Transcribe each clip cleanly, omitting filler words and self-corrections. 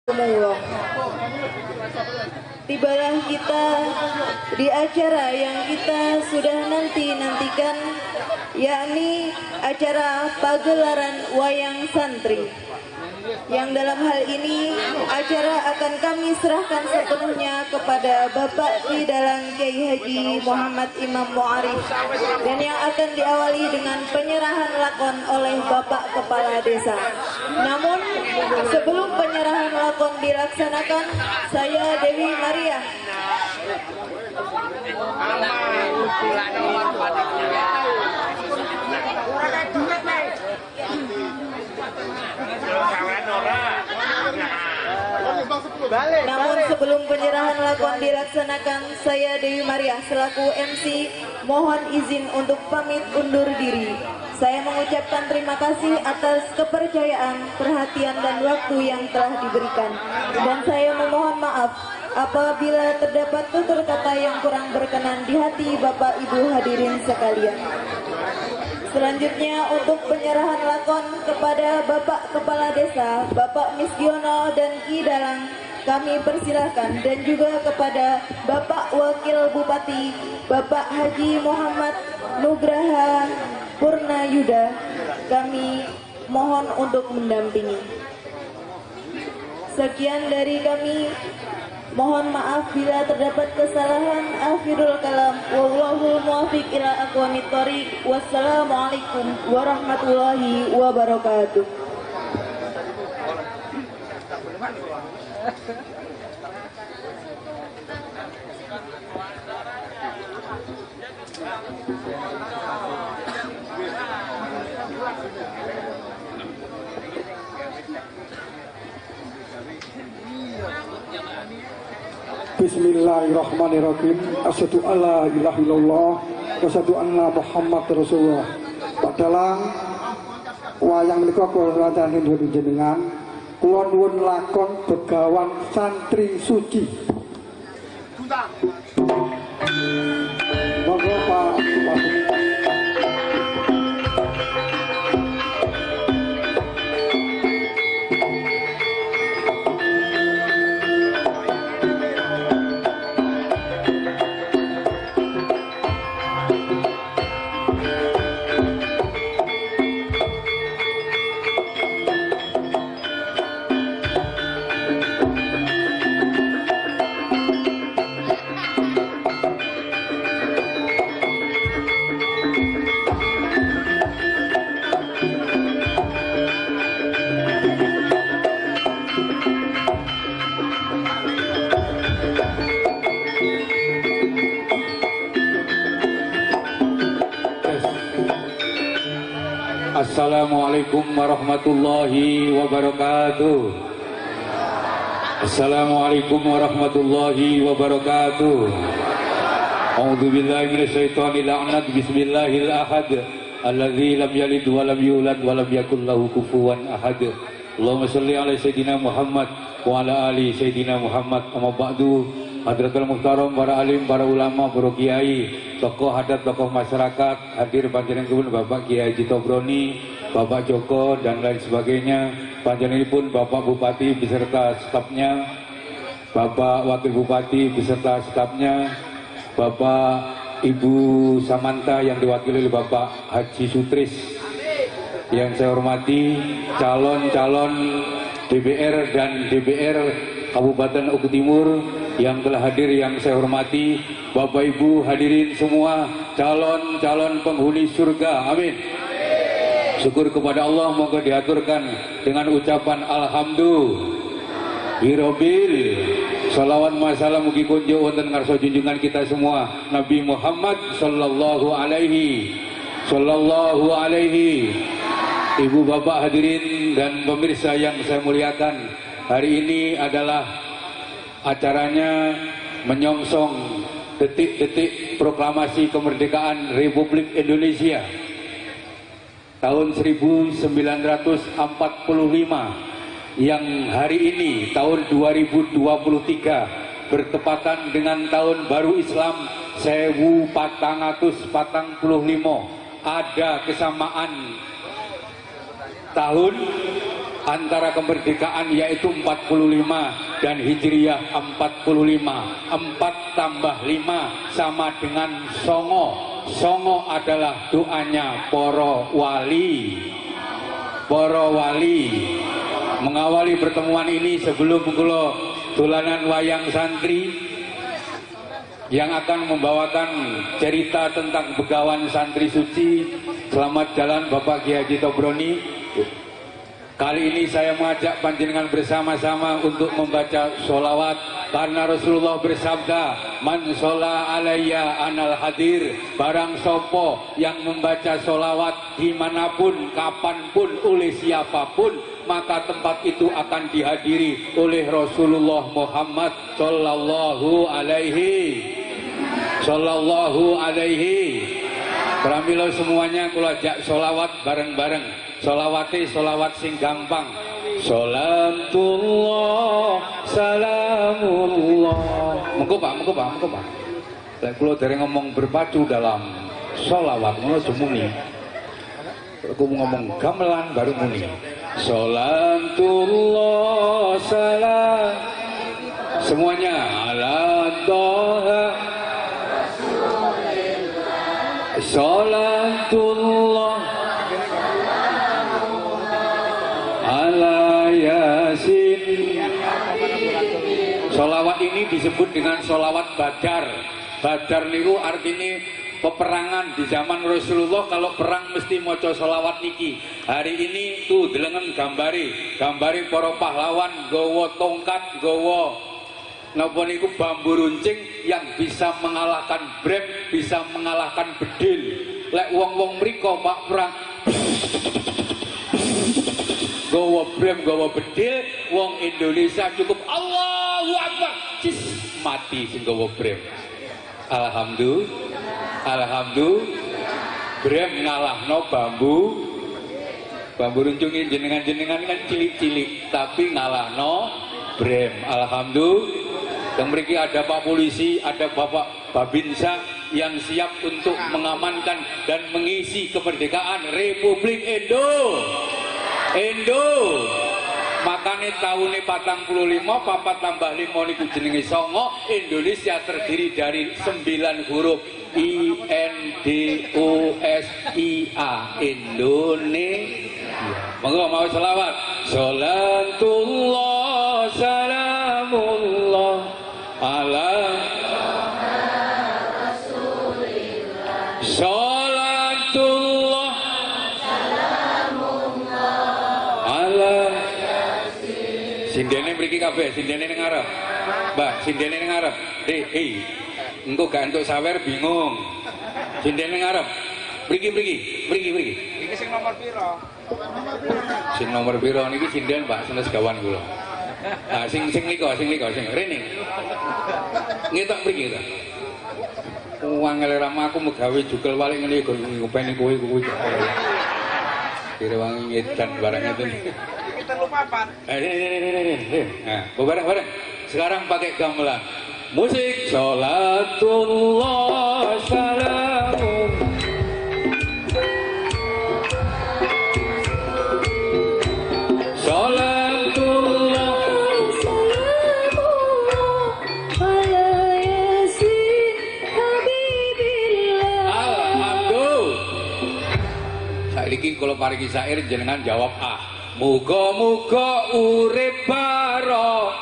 Rahimakumullah. Tibalah kita di acara yang kita sudah nanti-nantikan, yakni acara pagelaran wayang santri. Yang dalam hal ini acara akan kami serahkan sepenuhnya kepada Bapak Ki Dalang Kiai Haji Muhammad Imam Muarif, dan yang akan diawali dengan penyerahan lakon oleh Bapak Kepala Desa. Namun sebelum penyerahan lakon dilaksanakan, saya Dewi Maria Namun sebelum penyerahan lakon dilaksanakan, saya Dewi Maria selaku MC mohon izin untuk pamit undur diri. Saya mengucapkan terima kasih atas kepercayaan, perhatian dan waktu yang telah diberikan. Dan saya memohon maaf apabila terdapat tutur kata yang kurang berkenan di hati Bapak Ibu hadirin sekalian. Selanjutnya untuk penyerahan lakon kepada Bapak Kepala Desa, Bapak Misgiono dan Ki Dalang, kami persilahkan, dan juga kepada Bapak Wakil Bupati, Bapak Haji Muhammad Nugraha Purnayuda, kami mohon untuk mendampingi. Sekian dari kami. Mohon maaf bila terdapat kesalahan. Akhirul kalam, wallahul muwaffiq ila aqwamit thoriq. Wassalamualaikum warahmatullahi wabarakatuh. Bismillahirrahmanirrahim. Asyhadu alla ilaha illallah wa asyhadu anna Muhammad Rasulullah. Pak Dalang, wayang menika kula wacane jenengan, kula nuwun lakon Begawan Santri Suci. Monggo Pak. Assalamualaikum warahmatullahi wabarakatuh. Assalamualaikum warahmatullahi wabarakatuh. A'udzubillahi minasyaitonir laknat. Bismillahil ahad alladzi lam yalid wa lam yulad wa lam yakul lahu kufuwan ahad. Allahumma shalli ala sayyidina Muhammad wa ala ali sayyidina Muhammad. Amma ba'du. Hadratul Muhtaram, para alim, para ulama, para kiai, tokoh adat, tokoh masyarakat, hadir panjenenganipun Bapak Kiai Haji Tobroni, Bapak Joko dan lain sebagainya. Panjenenganipun Bapak Bupati beserta stafnya, Bapak Wakil Bupati beserta stafnya, Bapak Ibu Samanta yang diwakili oleh Bapak Haji Sutris. Yang saya hormati calon-calon DPR dan DPR Kabupaten Oku Timur yang telah hadir, yang saya hormati Bapak Ibu hadirin semua, calon-calon penghuni surga. Amin. Syukur kepada Allah, moga diaturkan dengan ucapan alhamdulillah. Salawat masalah mugi kunjo wonten ngarsa junjungan kita semua Nabi Muhammad sallallahu alaihi sallallahu alaihi. Ibu bapak hadirin dan pemirsa yang saya muliakan, hari ini adalah acaranya menyongsong detik-detik proklamasi kemerdekaan Republik Indonesia tahun 1945 yang hari ini tahun 2023 bertepatan dengan tahun baru Islam 1445. Ada kesamaan tahun Antara kemerdekaan yaitu 45 dan Hijriah 45. 4 tambah 5 sama dengan songo. Songo adalah doanya para wali. Para wali. Mengawali pertemuan ini sebelum kula dolanan wayang santri yang akan membawakan cerita tentang Begawan Santri Suci. Selamat jalan Bapak Kiai Haji Tobroni. Kali ini saya mengajak panjenengan bersama-sama untuk membaca sholawat, karena Rasulullah bersabda, man shola alaiya anal hadir. Barang sopo yang membaca sholawat dimanapun, kapanpun, oleh siapapun, maka tempat itu akan dihadiri oleh Rasulullah Muhammad Sallallahu alaihi Sallallahu alaihi. Pramila semuanya kula ajak sholawat bareng-bareng. Sholawate sholawat sing gampang. Sholatullah salamullah. Mengko Pak, mengko Pak, mengko Pak. Lek kula dereng ngomong berpacu dalam sholawat ngono aja muni. Aku ngomong gamelan baru muni. Sholatullah salam semuanya ala toha. Sholatullah ala yasin. Sholawat ini disebut dengan sholawat badar. Badar niku artinya peperangan di zaman Rasulullah. Kalau perang mesti maca sholawat niki. Hari ini tuh delengen gambare, gambare para pahlawan nggawa tongkat, nggawa napa niku bambu runcing yang bisa mengalahkan brem, bisa mengalahkan bedil. Lek wong-wong mriko Pak perang gawa brem, gawa bedil, wong Indonesia cukup Allahu Akbar, cis mati sing gawa brem. Alhamdulillah, alhamdulillah, brem ngalahno bambu. Bambu runcing jenengan-jenengan kan cilik-cilik, tapi ngalahno brem. Alhamdulillah. Dan mriki ada Pak Polisi, ada Bapak Babinsa yang siap untuk mengamankan dan mengisi kemerdekaan Republik Indo. Makane taune 45, 4 tambah 5 niku jenenge songo. Indonesia terdiri dari 9 huruf I N D O S I A, Indonesia. Monggo mau selawat. Salatullah salamullah ala Rasulillah. Salatullah salamullah ala yasin. Sindene mriki kabeh, sindene ning ngarep. Mbah, sindene ning ngarep. Engko gak entuk sawer bingung. Sindene ning ngarep. Mriki mriki, mriki mriki. Iki sing nomor pira? Sing nomor pira niki sinden Pak senes gawan kula. Nah, sing sing nika, sing nika, sing rene. Ngetok mriki ta. Wong rama aku megawe jukel walik ngene iki ngopeni kowe kowe. Kira wong ngedan barang ngeten. Iki 3 4. Ini. Nah, bareng-bareng. Sekarang pakai gamelan. Musik salatullah salamun. Salatullah salamullah ala yasin habibillah. Alhamdulillah. Saiki kula paringi syair jenengan jawab A. Muga-muga urip barokah.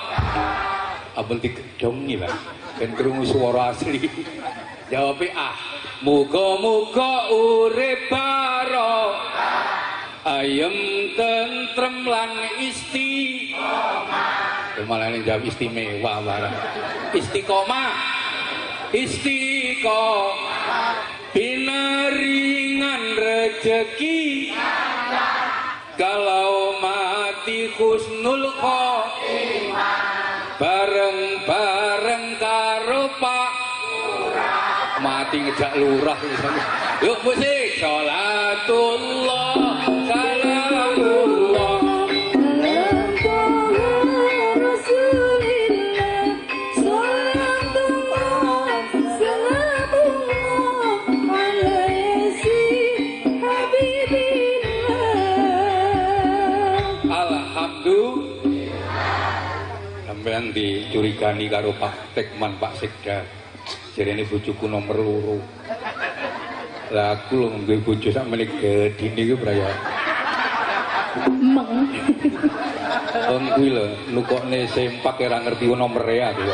Apel digedhongi, Pak. Ben krungu swara asli. Jawabe A. Muga-muga urip barokah. Ayem tentrem lan istiqomah. Malah ini jawab istimewa barang. Istiqomah. Istiqomah. Pinaringan rejeki. Kalau mati husnul khotimah. Bareng-bareng karo Pak mati ngejak lurah. Yuk musik. Salatullah salamullah ala Rasulillah. Salatullah salamullah ala yasin habibillah. Sampeyan dicurigani karo Pak Tekman, Pak Sekda. Jarene bojoku nomor 2. Lah aku lho nggawe bojo sakmene gedine iki braya. Meng. Wong kuwi lho nukokne sempak ora ngerti nomere aku.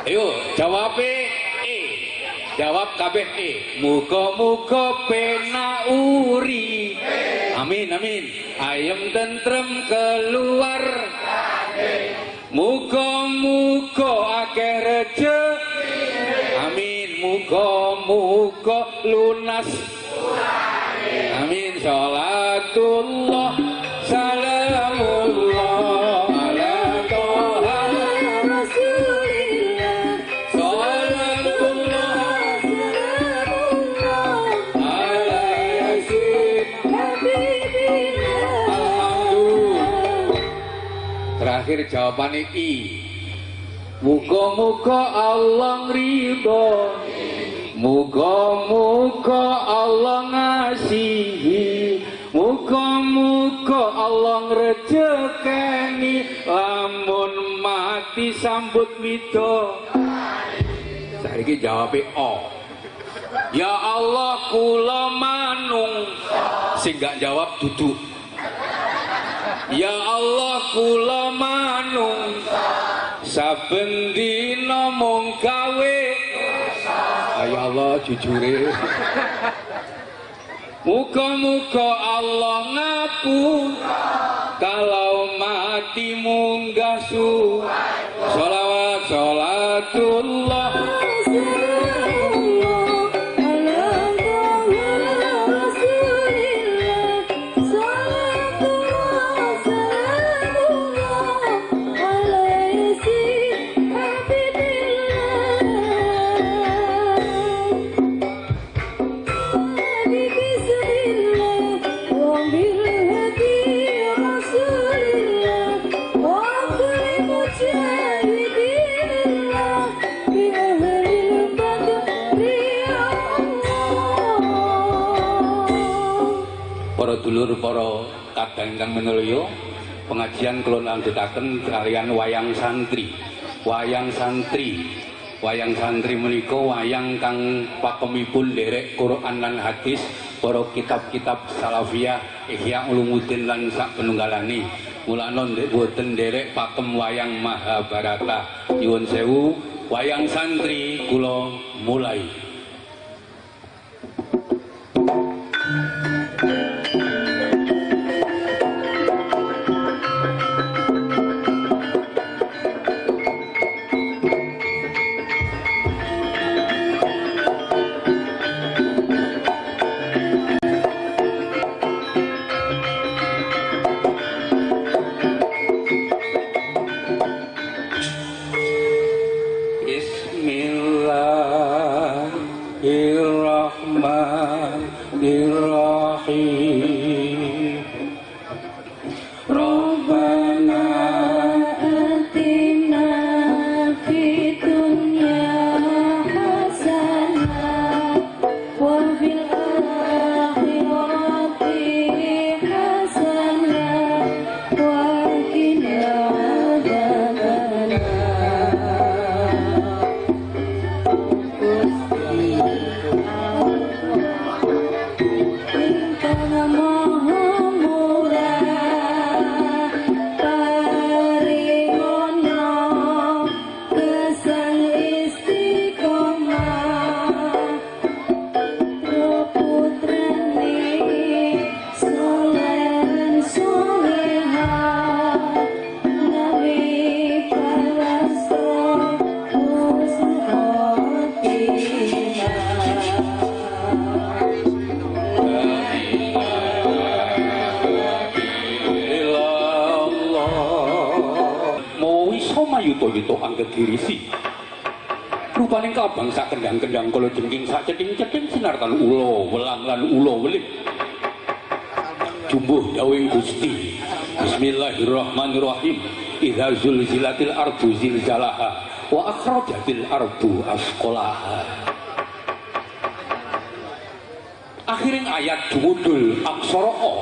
Ayo jawabe E. Jawab kabeh E. Muga-muga penak uri. Amin amin. Ayem tentrem keluar. Muga-muga akeh rejeki. Amin. Muga-muga lunas. Amin. Salatullah salamullah ala toha Rasulillah. Salatullah Salamullah ala yasin Habibillah. Alhamdulillah. Terakhir jawabannya I. Muga-muga Allah ridho. Muga-muga Allah ngasihi. Muga-muga Allah ngrejekeni. Lamun mati sambut wida. Saiki jawabe O. Ya Allah kula manung. Sing gak jawab duduk. Ya Allah kula manung. Saben dina mung gawe. Ya Allah jujure. Muga-muga Allah ngapura. Kalau mati munggah su. Sholawat sholatullah. Para dulur, para kadang ingkang minulya, pengajian kula lanjutaken kaliyan wayang santri. Wayang santri. Wayang santri menika wayang kang pakemipun nderek Quran lan hadis, para kitab-kitab salafiyah, Ihya Ulumuddin lan sak penunggalane. Mulane boten nderek pakem wayang Mahabharata. Nyuwun sewu, wayang santri kula mulai. Bismillahirrahmanirrahim. Rabbana atina fid dunya hasanah wa fil akhirati hasanah wa qina adzabannar. Gusti ingkang maha murah, paringono gesang istiqomah, putrane soleh solehah, nawi palastra husnul khotimah. Mayuta-yuta anggegirisi. Rupaning kabang sak kendang-kendang kala jengking sak ceting-ceting sinar tan ula welang lan ula weling. Jumbuh dawuhing Gusti. Bismillahirrahmanirrahim. Idza zulzilatil ardu zilzalaha wa akhrajatil ardu asqalaha. Akhiring ayat dumudul aksara A.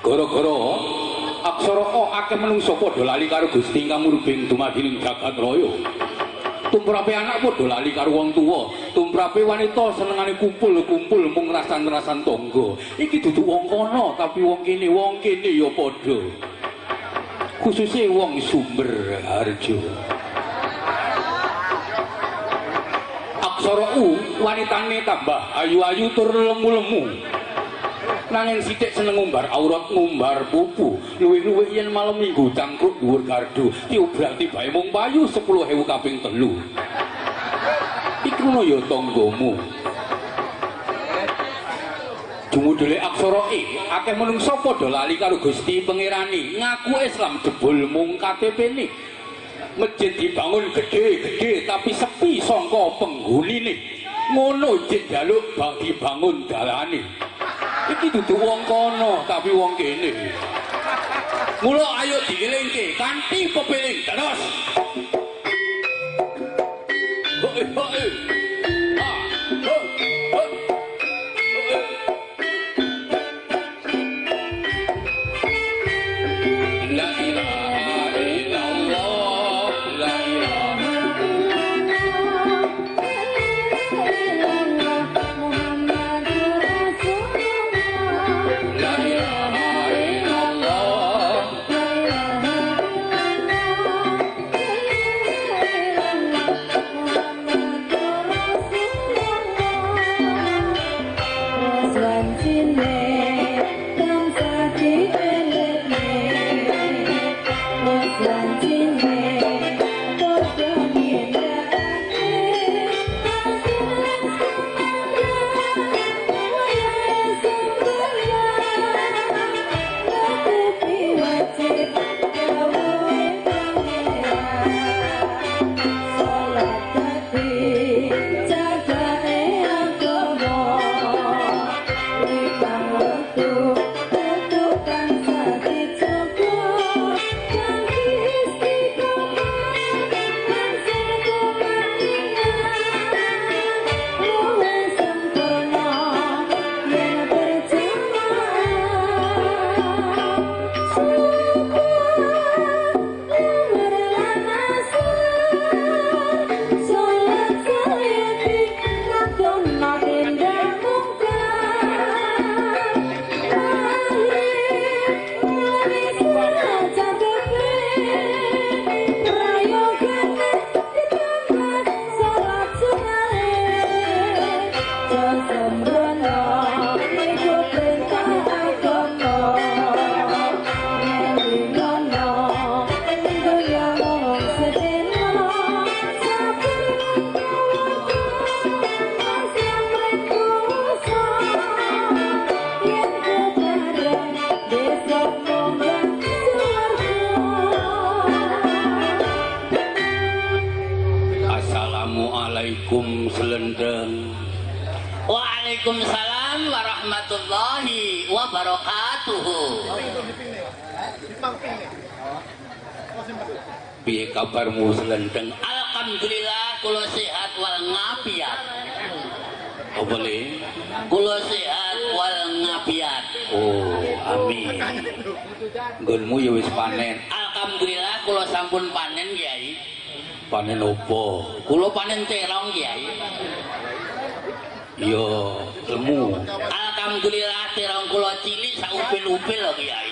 Gara-gara Aksara O akeh menungso padha lali karo Gusti ingkang murbeng dumadi ning jagat raya. Tumrape anak padha lali karo wong tuwa, tumrape wanita senengane kumpul-kumpul mung rasan-rasan tangga. Iki dudu wong kono tapi wong kene ya padha. Khususe wong Sumberharjo. Aksara U wanitane tambah ayu-ayu tur lemu-lemu. Nanging sithik seneng ngumbar aurat, ngumbar pupu. Luwih-luwih yen malam minggu cangkruk dhuwur gardu, diobral tibae mung payu 10.000 kaping 3. Iku ngono ya tanggamu. Jumudule aksara E, akeh menungso padha lali karo Gusti Pangerane, ngaku Islam jebul mung KTP-ne. Masjid dibangun gede-gede tapi sepi sangka penghunine. Ngono jek njaluk bang dibangun dalane. Iki dudu wong kono tapi wong kene. Mula ayo dielingke kanthi pepiling terus. Hoi hoi. Ha ho ho. La ilaha illallah, la ilaha illallah Muhammadur Rasulullah. La ilaha illallah, La ilaha illallah Muhammadur Rasulullah. Raswancine tansah dielekne, raswancine padha nindakake aturan wayah sembahyang nutupi wajib dawuhe Pangeran. Salat dadi jagane agama, limang wektu kudu tansah dijaga, kanggo istiqomah hasil kumaningan luwih sempurna yen berjamaah. Syukur umur lan asar, salat sayati ngadohno tindak mungkar. Maghrib mulane sajadope, prayogane ditambah salat sunahe. Aja sembrono iku perintah agama, ngelingono ing donya mung sedina. Saben wong rekoso, yen kebareng besok munggah swarga. Assalamualaikum selendang. Waalaikumsalam warahmatullahi wabarakatuh. Piye kabarmu selendang? Alhamdulillah kula sehat wal ngafiat. Apa le? Kula sehat wal ngafiat. Oh, amin. Nggonmu ya wis panen. Alhamdulillah kula sampun panen Kiai. Panen opo? Kula panen terong Kiai. Ya lemu. Alhamdulillah terong kula cilik saupil-upil lho Kiai.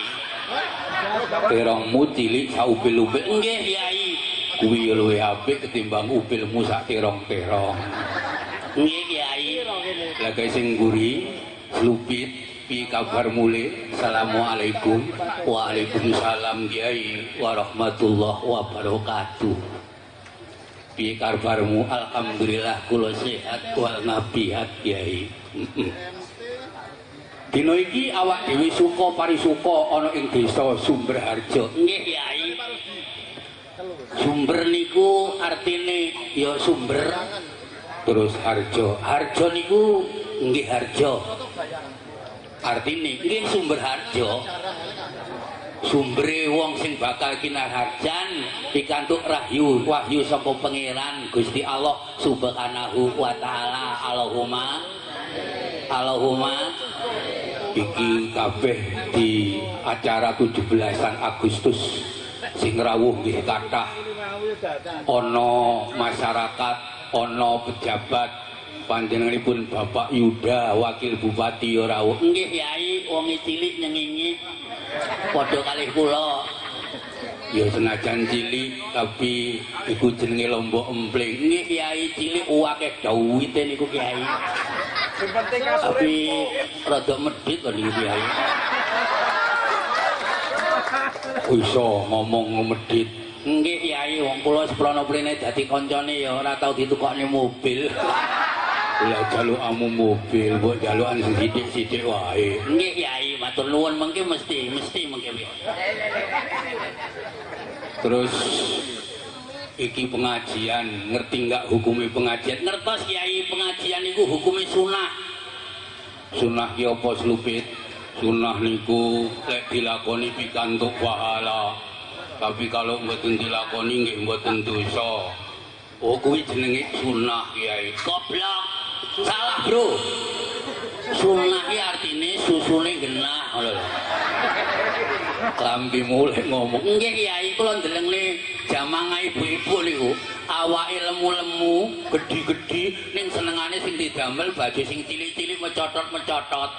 Terongmu cilik saupil-upil. Nggih Kiai. Kuwi ya luwih apik ketimbang upilmu sak terong-terong. Nggih Kiai. Lah kae sing mburi slupit piye kabarmu le? Assalamualaikum. Waalaikumsalam Kiai warahmatullahi wabarakatuh. Piye kabarmu? Alhamdulillah kula sehat wal ngafiat Kiai. Dina iki awak dhewe suka parisuka ana ing desa Sumberharjo. Nggih Kiai. Sumber niku artine ya sumber, terus harjo. Harjo niku nggih harjo. Artine nggih sumber harjo. Sumbere wong sing bakal kinarharjan pikantuk rahyu wahyu saka Pangeran Gusti Allah Subhanahu wa taala. Allahumma Allahumma. Iki kabeh di acara 17-an Agustus sing rawuh nggih kathah, ana masyarakat, ana pejabat, panjenenganipun Bapak Yuda Wakil Bupati ya rawuh. Nggih Yai, wong cilik nyengingi padha kalih kula. Ya senajan cilik tapi iku jenenge lombok empling. Nggih Kyai, cilik akeh duwite niku Kyai. Sing penting kasure tapi rada medhit lho niku Kyai. Iso ngomong medhit. Nggih Kyai, wong kula seprono prene dadi kancane ya ora tau ditukokne mobil. Lah jalukamu mobil, mbok jalukan sing sithik-sithik wae. Nggih Kyai, matur nuwun mengke mesti mengke. Terus iki pengajian, ngerti enggak hukume pengajian? Ngertos Kyai, pengajian niku hukume sunah. Sunah ki apa slupit? Sunah niku lek dilakoni pikantuk pahala. Tapi kalau mboten dilakoni nggih mboten dosa. Oh kuwi jenenge sunah Kyai. Goblok. Salah, Bro. Sunah ki artine susune genah ngono lho. Klambi mulai ngomong. Nggih Kyai, kula ndelengne jamangah ibu-ibu niku awake lemu-lemu, gedhi-gedhi ning senengane sing didamel baju sing cilik-cilik mecotot-mecotot.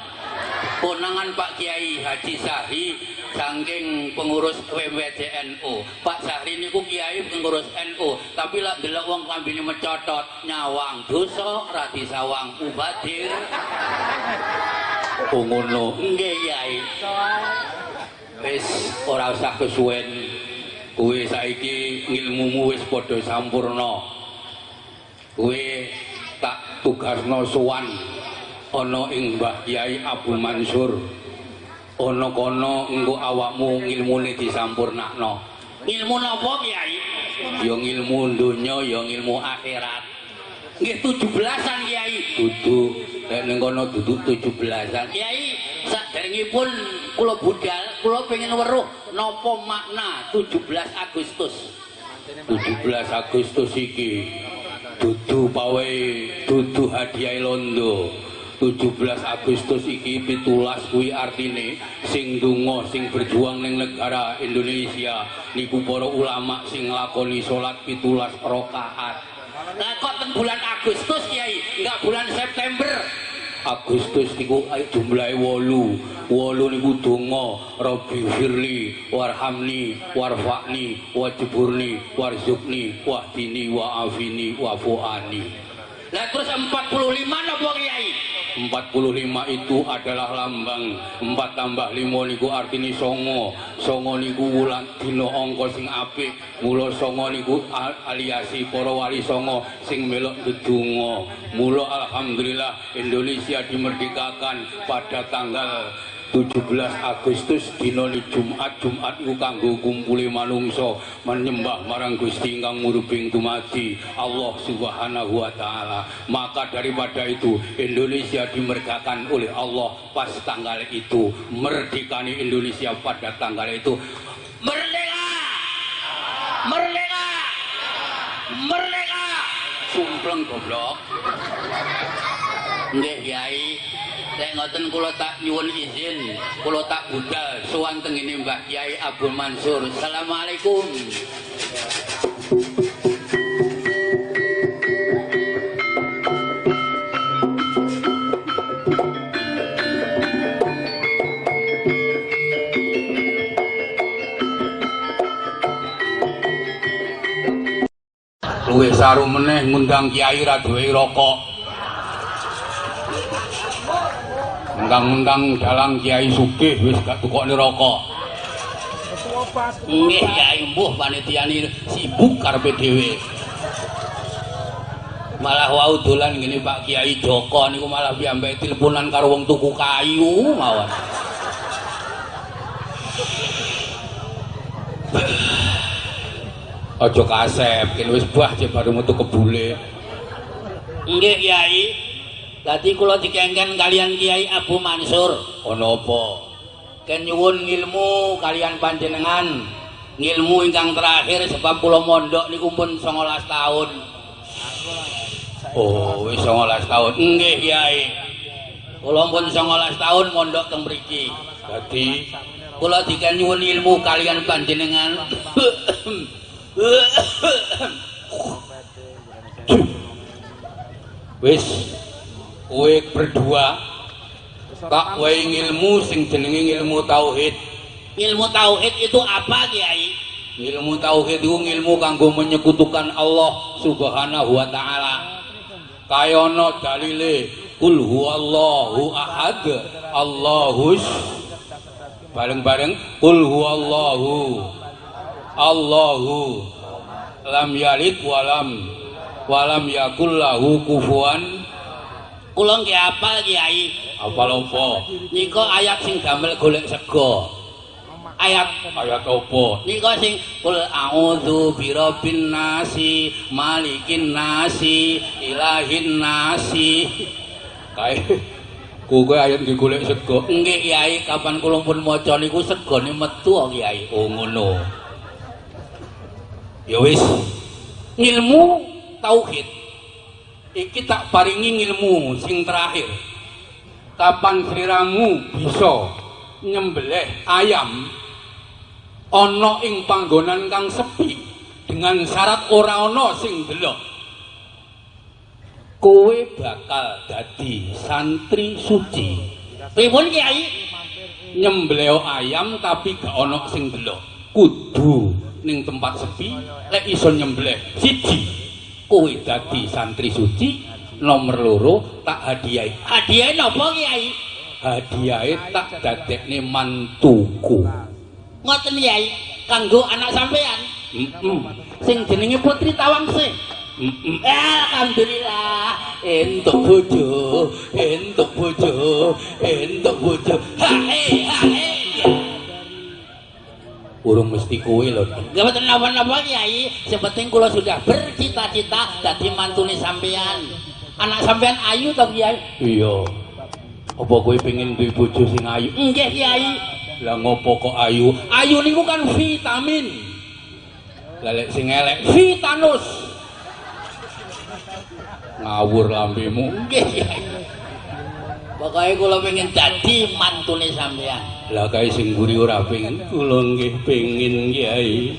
Konangan Pak Kiai Haji Sahri saking pengurus WWJNU. Pak Sahri niku kiai pengurus NU, tapi lak ndelok wong klambine mecotot, nyawang dosa ra disawang ubadir. Oh ngono. Nggih Kyai. Wis ora usah kesuwen. Kowe saiki ngilmumu wis padha sampurna. Kowe tak tugasno sowan ana ing Mbah Kyai Abu Mansur. Ana kono engko awakmu ngilmune disampurnakno. Ngilmu napa Kyai? Ya ngilmu donya, ya ngilmu akhirat. Nggih 17-an Kyai. Dudu, nek ning kono dudu 17-an. Kyai, saderengipun kula budal, kula pengen weruh napa makna 17 Agustus. 17 Agustus iki dudu pawe, dudu hadiah londo. 17 Agustus iki 17 kuwi artine sing donga sing berjuang ning negara Indonesia niku para ulama sing nglakoni salat 17 rakaat. Lah kok teng bulan Agustus Kyai, enggak bulan September? Agustus niku jumlahe 8. 8 niku donga Rabbi firli warhamni warfa'ni wajburni warzuqni wahdini wa'afini wa'fu'ani. Lah terus 45 napa Kyai? 45 itu adalah lambang 4 tambah 5 niku artine songo. Songo niku wulan dina angka sing apik. Mula songo niku aliasi para wali songo sing melok ndedonga. Mula alhamdulillah Indonesia dimerdekakan pada tanggal 17 Agustus dina Jumat. Jumat iku kanggo kumpule manungsa menyembah marang Gusti ingkang murbeng dumadi Allah Subhanahu wa taala. Maka daripada itu Indonesia dimerdekakan oleh Allah pas tanggal itu. Merdekani Indonesia pada tanggal itu. Merdeka! Merdeka! Merdeka! Sumpleng goblok. Nggih Kyai. Lek ngoten kula tak nyuwun izin, kula tak budal sowan teng ngene Mbah Kyai Abu Mansur. Assalamualaikum. Luwih saru meneh ngundang kiai ra duwe rokok. Mentang-mentang dalang kiai sugih wis gak tukokne rokok. Nggih Kyai, mbuh panitiane sibuk karepe dhewe. Malah wau dolan ngene Pak Kiai Joko niku malah piyambake teleponan karo wong tuku kayu mawon. Aja kasep, kene wis bah cek baru metu kebule. Nggih Kyai. Dadi kula dikengken kalian Kiai Abu Mansur. Ana apa? Ken nyuwun ngilmu kalian panjenengan. Ngilmu ingkang terakhir sebab kula mondok niku pun 19 tahun. Oh, wis 19 tahun. Nggih Kiai. Kula pun 19 tahun mondok teng mriki. Dadi kula diken nyuwun ilmu kalian panjenengan. Wis kowe berdua tak wehi ilmu sing jenenge ilmu tauhid. Ilmu tauhid itu apa, Kiai? Ilmu tauhid itu ilmu kanggo menyekutukan Allah Subhanahu wa taala. Kayana dalile kul huwallahu ahad, Allahus bareng-bareng kul huwallahu Allahu lam yalid walam yakul lahu kufuwan. Kula nggih apal, Kiai. Apal apa? Nika ayat sing damel golek sego. Ayat apa? Nika sing kul a'udzu birabbin nasi, malikin nasi, ilahin nasi. Kae kowe ayat nggih golek sego. Nggih, Kiai, kapan kula pun maca niku segone metu kok, Kiai. Oh ngono. Ya wis. Ilmu tauhid iki tak paringi ilmu sing terakhir. Kapan sliramu bisa nyembelih ayam ana ing panggonan kang sepi dengan syarat ora ana sing delok, kowe bakal dadi santri suci. Pripun, Kiai? Nyembelih ayam tapi gak ana sing delok, kudu ning tempat sepi. Lek iso nyembelih siji, kowe dadi santri suci. Nomor loro tak hadiahi. Hadiahe napa, Kiai? Hadiahe tak dadekne mantuku. Ngoten, Kiai, kanggo anak sampean. Sing jenenge Putri Tawangsih. Alhamdulillah, entuk bojo, entuk bojo, entuk bojo. Hae hae. Urung mesti kowe lho. Nggih mboten napa-napa, Kiai, sing penting kula sudah bercita-cita dadi mantune sampean. Anak sampean ayu to, Kiai? Iya. Apa kowe pengen duwe bojo sing ayu? Nggih, Kiai. Lah ngopo kok ayu? Ayu niku kan vitamin. Lah lek sing elek vitanus. Ngawur lambemu. Nggih, Kiai. Pokoke kula pengen dadi mantune sampean. Lah kae sing mburi ora pengen, kula nggih pengin, Kiai.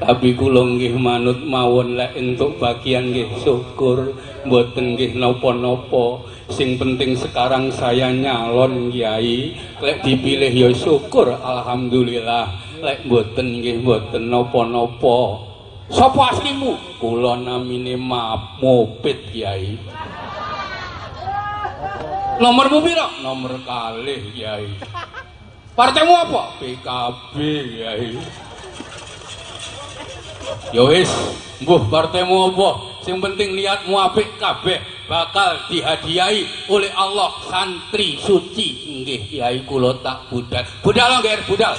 Tapi kula nggih manut mawon, lek entuk bagian nggih syukur, mboten nggih napa-napa. Sing penting sekarang saya nyalon, Kiai. Lek dipilih ya syukur, alhamdulillah. Lek mboten nggih mboten napa-napa. Sapa aslimu? Kula namine Mopit, Kiai. Nomormu piro? Nomor kalih, Kiai. Partaimu apa? PKB, Kiai. Ya wis, mbuh partaimu apa? Sing penting niatmu apik kabeh bakal dihadiahi oleh Allah santri suci. Nggih, Kiai, kula tak budal. Budal, Ngger, budal.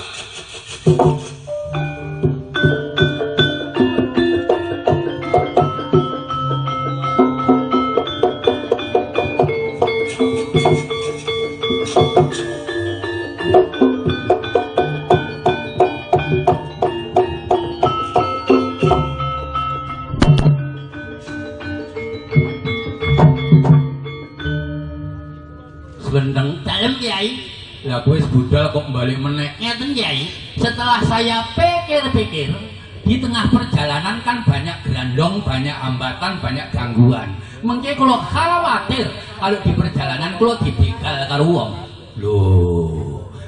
Selendang dalem, Kiai. Lah kowe wis budal kok balik meneh. Ngeten, Kiai, setelah saya pikir-pikir, di tengah perjalanan kan banyak gerandong, banyak hambatan, banyak gangguan. Mengke kula khawatir kalau di perjalanan kula dibegal karo wong. Lho,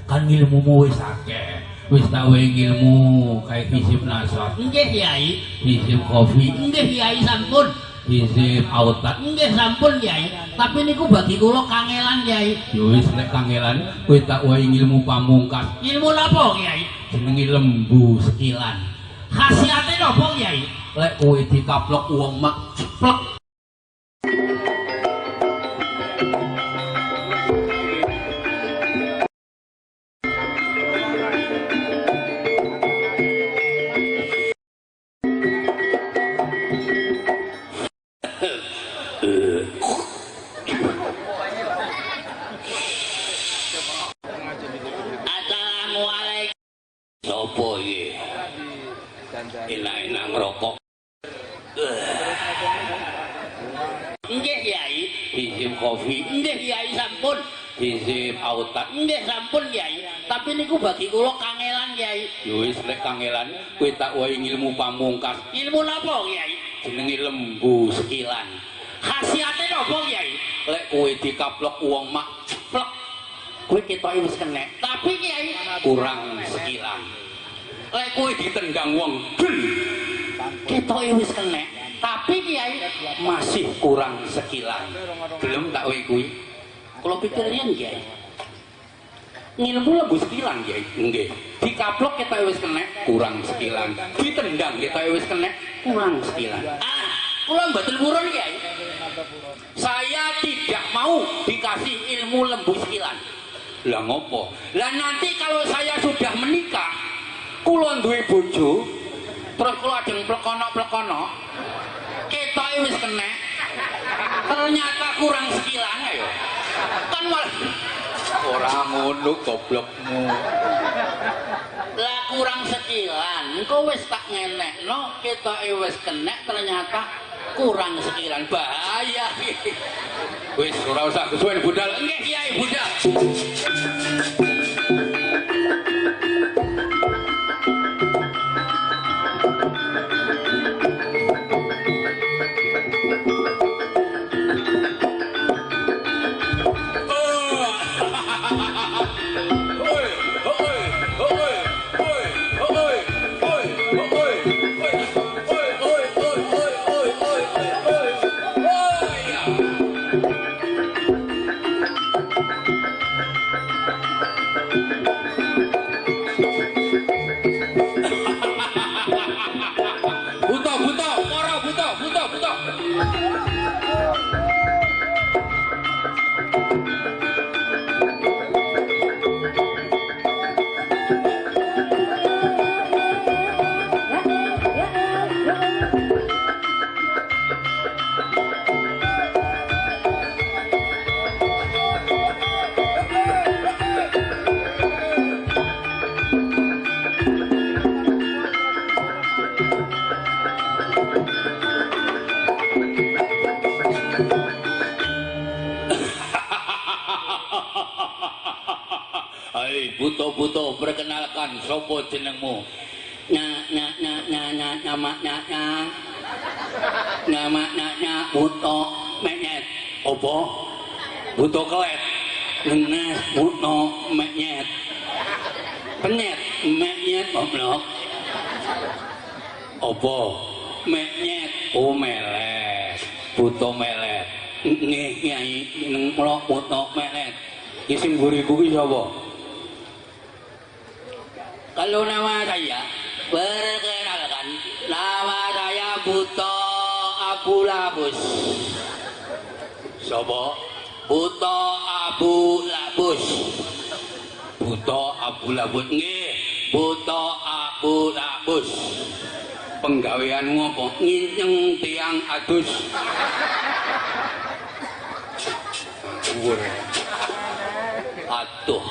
kan ilmumu wis akeh. Wis tak wehi ilmu kae hizib nasab. Nggih, Kiai. Hizib kopi. Nggih, Kiai, sampun. Hizib autat. Nggih sampun, Kiai. Tapi niku bagi kula kangelan, Kiai. Ya wis lek kangelan kowe tak wehi ilmu pamungkas. Ilmu napa, Kiai? Jenenge lembu sekilan. Khasiate napa, Kiai? Lek kowe dikaplok wong mak plek. Assalamualaikum. Sopo iki? Enak-enak ngerokok. Nggih, Kiai. Hizib kopi. Nggih, Kiai, sampun. Hizib autat. Nggih sampun Kyai, tapi niku bagi kula kangelan Kyai. Ya wis lek kangelan kowe tak wae ilmu pamungkas. Ilmu napa Kyai? Jenenge lembu sekilan. Khasiate napa Kyai? Lek kowe dikaplok wong mak plek kowe ketoke wis kenek, tapi Kyai kurang sekilan. Lek kowe ditendang wong bel ketoke wis kenek, tapi Kyai masih kurang sekilan. Gelem tak wae kuwi? Kalau pikir riyen Kyai, ngilmu lembu sekilan Kyai. Nggih. Dikaplok ketoke wis kenek, kurang sekilan. Ditendang ketoke wis kenek, kurang sekilan. Ah, kula mboten purun Kyai. Saya tidak mau dikasih ilmu lembu sekilan. Lah ngopo? Lah nanti kalau saya sudah menikah, kula duwe bojo, terus kula ajeng plekono-plekono, ketoke wis kenek, ternyata kurang sekilan ayo. Kan malah ora ngono goblokmu. Lah kurang sekilan, engko wis tak ngenekno, ketoke wis kenek ternyata kurang sekilan, bahaya. Wis ora usah kesuwen budal. Nggih Kyai budal. Buto-buto, perkenalkan sopo jenengmu? Nya nya nya nya nya nama nya nya nama nya nya buto menyet. Opo? Buto kelet. Ngenes buto menyet. Penyet menyet goblok. Opo? Menyet. Oh melet. Buto melet. Nggih Kyai jeneng kula buto melet. Iki sing mburiku ki sapa? Kalau nama saya, perkenalkan, nama saya Buto Abu Labus. Sopo? Buto Abu Labus. Buto Abu Labus. Nggih, Buto Abu Labus. Penggaweanmu apa? Nginceng tiang adus. Aduh.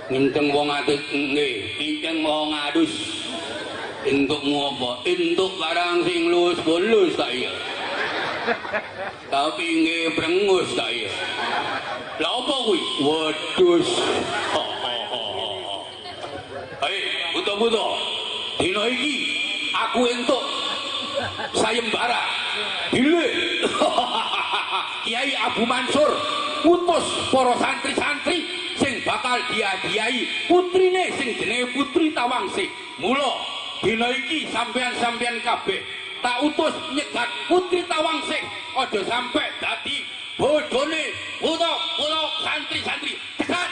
Nginceng wong adus, nggih, nginceng wong adus. Entukmu apa? Entuk barang sing lus bolus ta iya. Tapi nggih brengus ta iya. Lah apa kuwi? Wedhus. Hei, buto-buto. Dina iki aku entuk sayembara. Dile. Kiai Abu Mansur ngutus para santri-santri sing bakal dihadiahi putrine sing jenenge Putri Tawangsih. Mula dina iki sampeyan-sampeyan kabeh tak utus nyegat Putri Tawangsih aja sampe dadi bodhone buta-buta santri-santri. Cegat.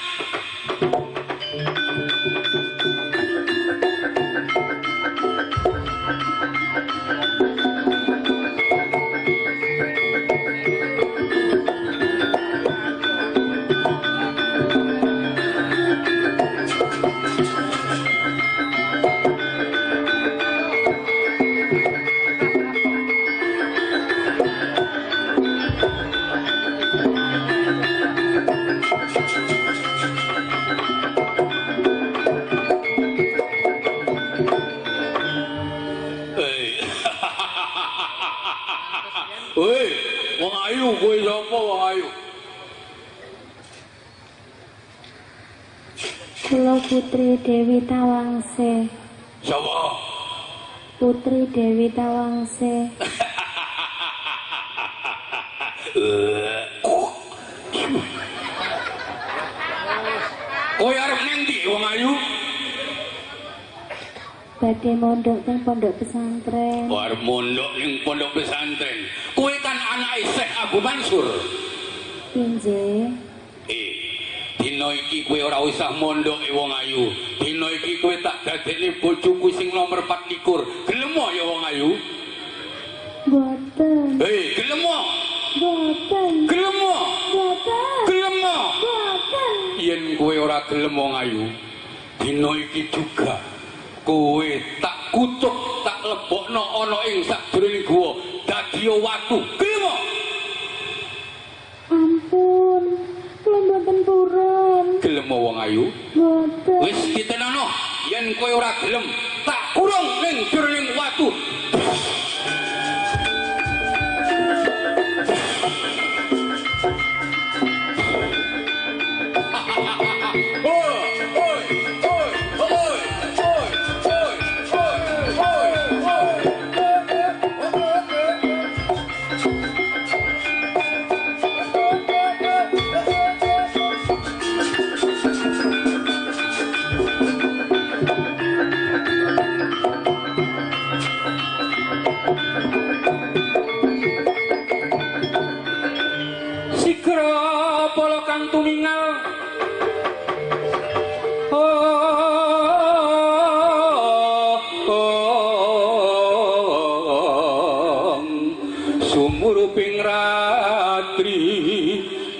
Kula Putri Dewi Tawangse. Sapa? Putri Dewi Tawangse. Kowe arep nang ndi wong ayu? Badhe mondok teng pondok pesantren. Oh, arep mondok ning pondok pesantren. Kowe kan anake Syekh Abu Mansur. Inggih. Dina iki kowe ora usah mondok wong ayu. Dina iki kowe tak dadekne bojoku sing nomor 24. Gelem ya wong ayu? Mboten. Gelem. Mboten. Gelem. Mboten. Gelem. Mboten. Yen kowe ora gelem wong ayu, dina iki juga kowe tak kutuk, tak lebokno ana ing sakjroning guwa dadi watu. Gelem. Ampun. Kula mboten purun. Gelem wong ayu? Mboten. Wis ditenono, yen kowe ora gelem, tak kurung ning jroning watu.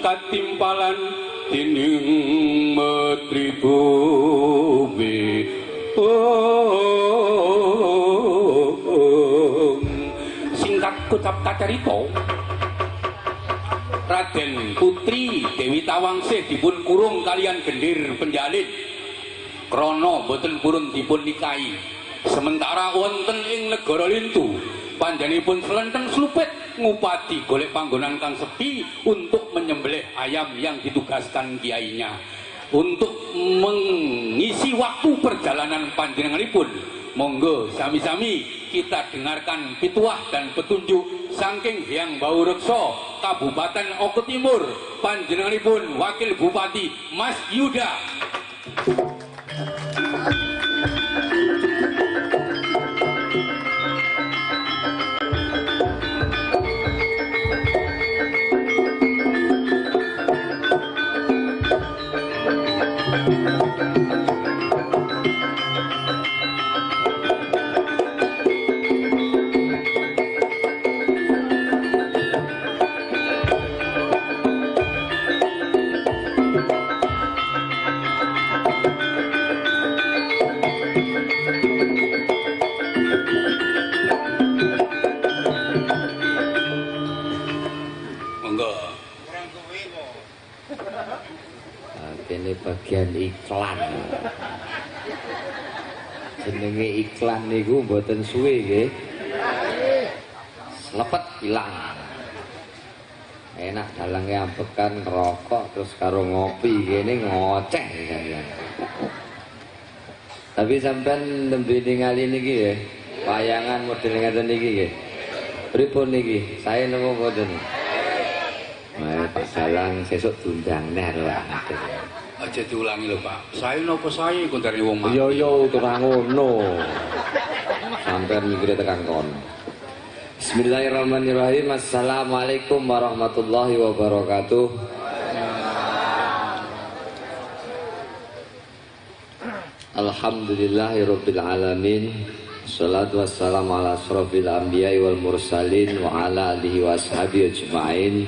Katimpalan dening metri bumi. Singkat kocap kacarita, Raden Putri Dewi Tawangsih dipun kurung kalian gendir penjalin krana boten purun dipun nikahi. Sementara wonten ing negara Lintu, panjenenganipun slenteng slupet ngupati golek panggonan kang sepi untuk menyembelih ayam yang ditugaskan kiainya untuk mengisi waktu perjalanan panjenenganipun. Monggo sami-sami kita dengarkan pituah dan petunjuk saking Hyang Baureksa Kabupaten Oku Timur, panjenenganipun Wakil Bupati Mas Yuda. Bagian iklan. Jenenge iklan niku mboten suwe nggih. Slepet ilang. Enak dalange ambekan ngerokok terus karo ngopi kene ngoceh sampean. Tapi sampean nembe ningali niki nggih, wayangan model ngeten niki nggih. Pripun niki? Sae napa mboten? Nah, Pak Dalang sesuk diundang neh lho. Aja diulangi lho Pak. Sae napa sae kok dari wong mati. Iya iya ora ngono. Sampeyan mikire tekan kono. Bismillahirrahmanirrahim. Assalamualaikum warahmatullahi wabarakatuh. Alhamdulillahirabbil alamin. Wassalatu wassalamu ala asrofil anbiya'i wal mursalin wa ala alihi washabihi ajmain.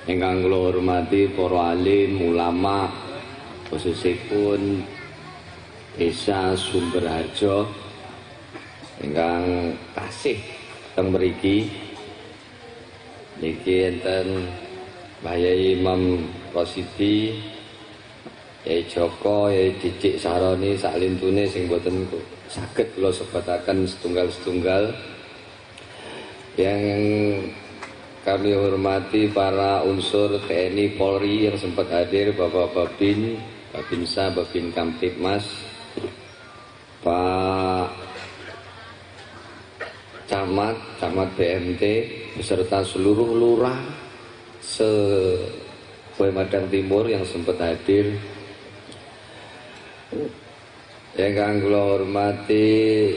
Ingkang kula hormati para alim, ulama, khususipun Desa Sumberharjo ingkang tasih teng mriki. Niki enten Mbah Yai Imam Rosidi, Yai Joko, Yai Didik Saroni saklintune sing boten saged kula sebataken setunggal-setunggal. Yang kami hormati para unsur TNI Polri yang sempat hadir, Bapak Babin, Babinsa, Babin Kamtibmas, Pak Camat, Camat BMT, beserta seluruh lurah se Way Madang Timur yang sempat hadir. Yang kula hormati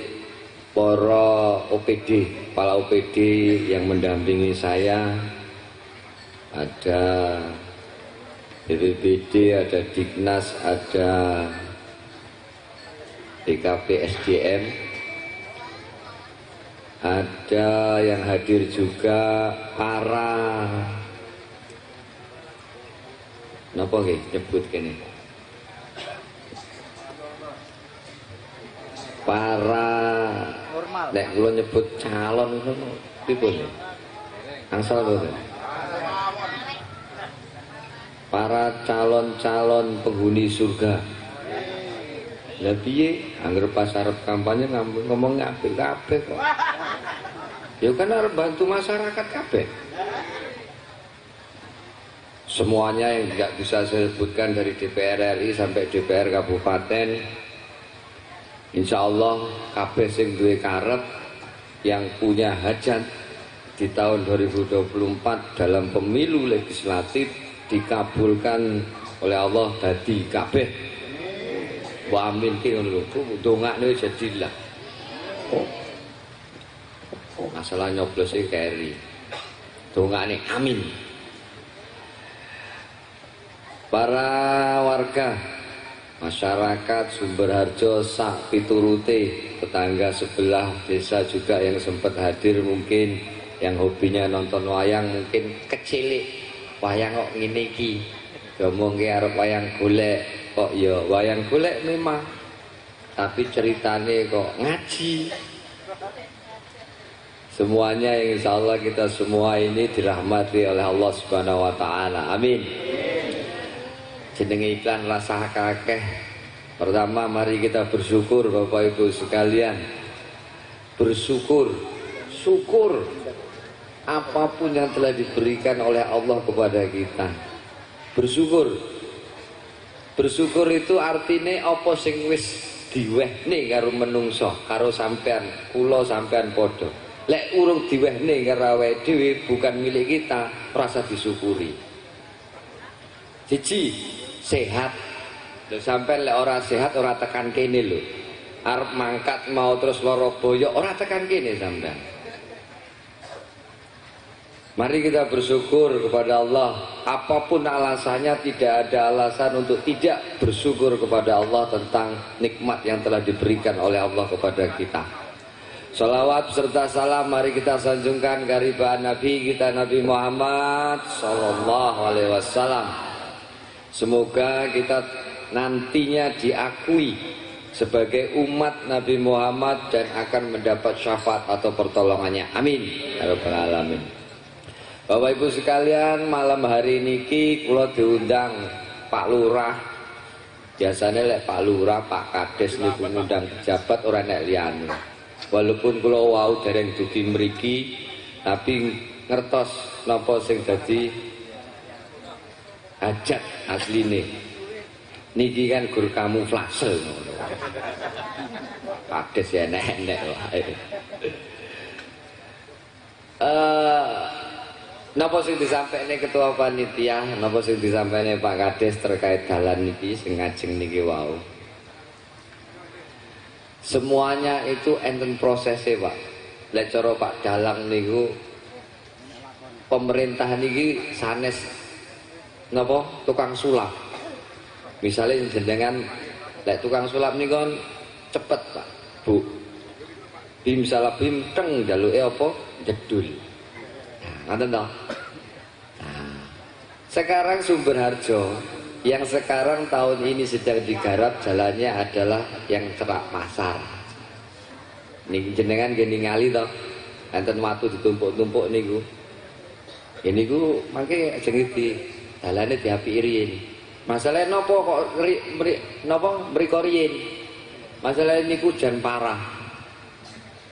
para OPD, kepala OPD yang mendampingi saya, ada BPBD, ada Diknas, ada BKP SDM, ada yang hadir juga para napa nggih nyebut kene, para nek kula nyebut calon ngono pripun angsal mboten, para calon-calon penghuni surga. Lah piye angger pas arep kampanye ngomong apik kabeh kok. Ya kan arep bantu masyarakat kabeh. Semuanya yang tidak bisa saya sebutkan dari DPR RI sampai DPR Kabupaten, insya Allah kabeh sing duwe karep yang punya hajat di tahun 2024 dalam pemilu legislatif dikabulkan oleh Allah dadi kabeh. Wa amin ki ngono lho, dongakne jadilah. Masalah nyoblos iki keri. Dongakne amin. Para warga masyarakat Sumberharjo sak piturute, tetangga sebelah desa juga yang sempat hadir, mungkin yang hobinya nonton wayang mungkin kecilik wayang kok ngene iki, diomongke arep wayang golek kok ya wayang golek memang, tapi ceritane kok ngaji. Semuanya yang insya Allah kita semua ini dirahmati oleh Allah Subhanahu wa Ta'ala. Amin. Jenenge iklan rasa kakeh. Pertama mari kita bersyukur Bapak Ibu sekalian. Bersyukur, syukur apapun yang telah diberikan oleh Allah kepada kita. Bersyukur. Bersyukur itu artinya apa sing wis diwehne karo menungso, karo sampean, kula sampean padha. Lek urung diwehne karo awake dhewe bukan milik kita, rasa disyukuri. Siji, sehat. Lho sampean lek ora sehat ora tekan kene lho. Arep mangkat mau terus lara boyok ora tekan kene sampean. Mari kita bersyukur kepada Allah. Apapun alasannya, tidak ada alasan untuk tidak bersyukur kepada Allah tentang nikmat yang telah diberikan oleh Allah kepada kita. Salawat serta salam mari kita sanjungkan karibaan Nabi kita Nabi Muhammad Sallallahu Alaihi Wasallam. Semoga kita nantinya diakui sebagai umat Nabi Muhammad dan akan mendapat syafaat atau pertolongannya. Amin ya rabbal alamin. Bapak Ibu sekalian, malam hari niki kula diundang Pak Lurah. Biasanya lek Pak Lurah, Pak Kades niku ngundang pejabat ora nek liyane. Walaupun kula wau dereng dugi mriki, tapi ngertos napa sing dadi hajat asline. Niki kan gur kamuflase ngono. Kades ya enek-enek wae. Napa sing disampaikan ketua panitia, napa sing disampaikan Pak Kades terkait dalan niki sing ngajeng niki wau. Semuanya itu enten prosesnya, Pak. Lek cara Pak Dalang niku pemerintah niki sanes napa tukang sulap. Misalnya jenengan lek tukang sulap niku kan cepet, Pak. Bu. Bim salah bim teng jaluke apa? Jedul. Nah, ngoten toh. Nah, sekarang Sumberharjo yang sekarang tahun ini sedang digarap jalannya adalah yang cerak pasar. Niki jenengan nggih ningali toh. Enten watu ditumpuk-tumpuk niku. Ini ku mangke ajeng di dalane diapiki riyin. Masalah nopo kok napa mriko riyin? Masalah niku jan parah.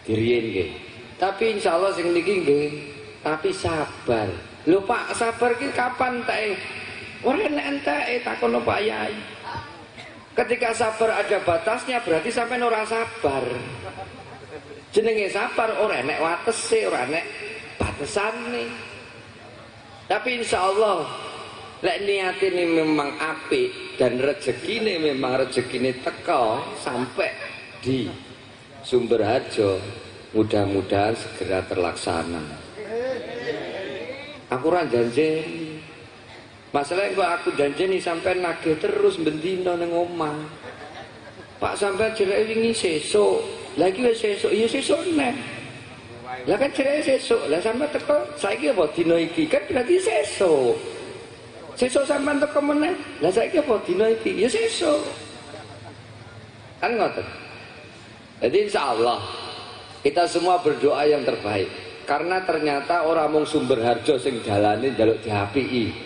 Diriyin nggih. Tapi insyaallah sing niki nggih, tapi sabar. Lho Pak, sabar ki kapan entek? Ora enek enteke, takono Pak Yai. Ketika sabar ada batasnya berarti sampean ora sabar. Jenenge sabar ora enek watese, ora enek batesane. Tapi insya Allah lek niate ini memang apik dan rezekine memang rezekine teko sampai di Sumberharjo, mudah-mudahan segera terlaksana. Aku ora janjeni. Masalahnya kok aku janjeni sampai nagih terus bendino ning omah. Pak sampean jereke wingi sesuk. Lah iki wis sesuk, ya sesuk neh. Lah kan jereke sesuk. Lah sampean teko saiki apa dina iki? Kan berarti sesuk. Sesuk sampean teko meneh. Lah saiki apa dina iki? Ya sesuk. Kan ngoten. Jadi insyaallah kita semua berdoa yang terbaik. Karena ternyata ora mung Sumberharjo sing dalane njaluk diapiki.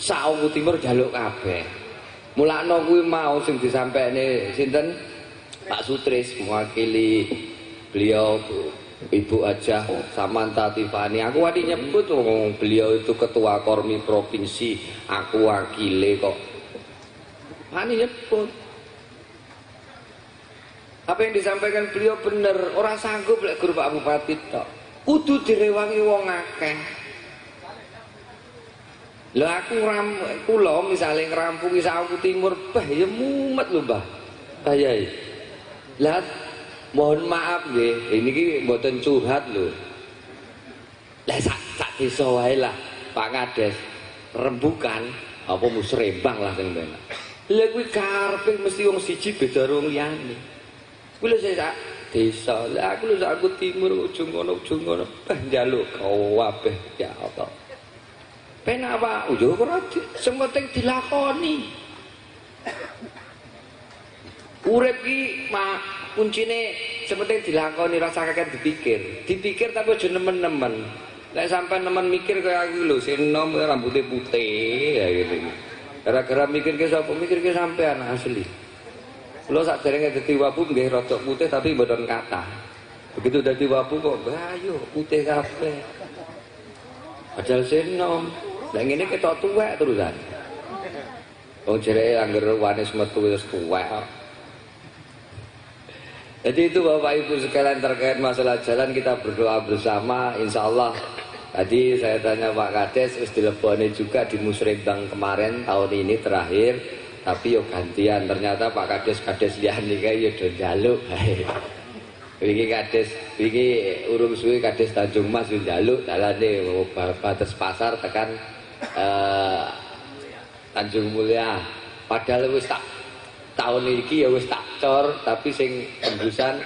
Saoku Timur njaluk kabeh. Mulakno kuwi mau sing disampekne sinten? Pak Sutris mewakili beliau Ibu Hajah Samantha Tiffany. Aku wani nyebut wong beliau itu ketua Kormi provinsi, aku wakile kok. Wani nyebut. Apa yang disampaikan beliau bener, ora sanggup lek guru Pak Bupati tok. Kudu direwangi wong akeh. Lah aku kula misale ngrampungi Saoku Timur, bah ya mumet lho, Mbah. Mbah Yai. Lah mohon maaf nggih, ini ki mboten curhat lho. Lah sak desa wae lah, Pak Kades rembukan apa musrembang lah sing penak. Lah kuwi karepe mesti wong siji beda karo wong liyane. Kuwi lho sak desa. Lah aku lho sak aku timur ujung kono, bah njaluk kabeh ya Allah. Penak Pak, yo ora sing penting dilakoni. Urip ki mak kuncine sing penting dilakoni, rasa kakek dipikir. Dipikir tapi aja nemen-nemen. Lek sampean nemen mikir kaya aku lho, sing enom rambutnya putih ya gitu. Gara-gara mikir ke sapa? Mikir ke sampean asli. Kula sakderenge dadi wabu nggih rada putih tapi mboten kathah. Begitu dadi wabu kok ayo putih kabeh. Padahal sing enom. Lah ngene ketok tuwek terusan. Wong jereke angger wanis metu wis tuwek kok. Jadi itu Bapak Ibu sekalian terkait masalah jalan kita berdoa bersama insya Allah. Tadi saya tanya Pak Kades wis dilebone juga di Musrembang kemarin tahun ini terakhir, tapi yo gantian ternyata Pak Kades liyane kae yo do njaluk. Wingi Kades, wingi urung suwe Kades Tanjung Mas yo njaluk dalane batas pasar tekan Tanjung Mulia. Padahal wis tak tahun iki ya wis tak cor, tapi sing tembusan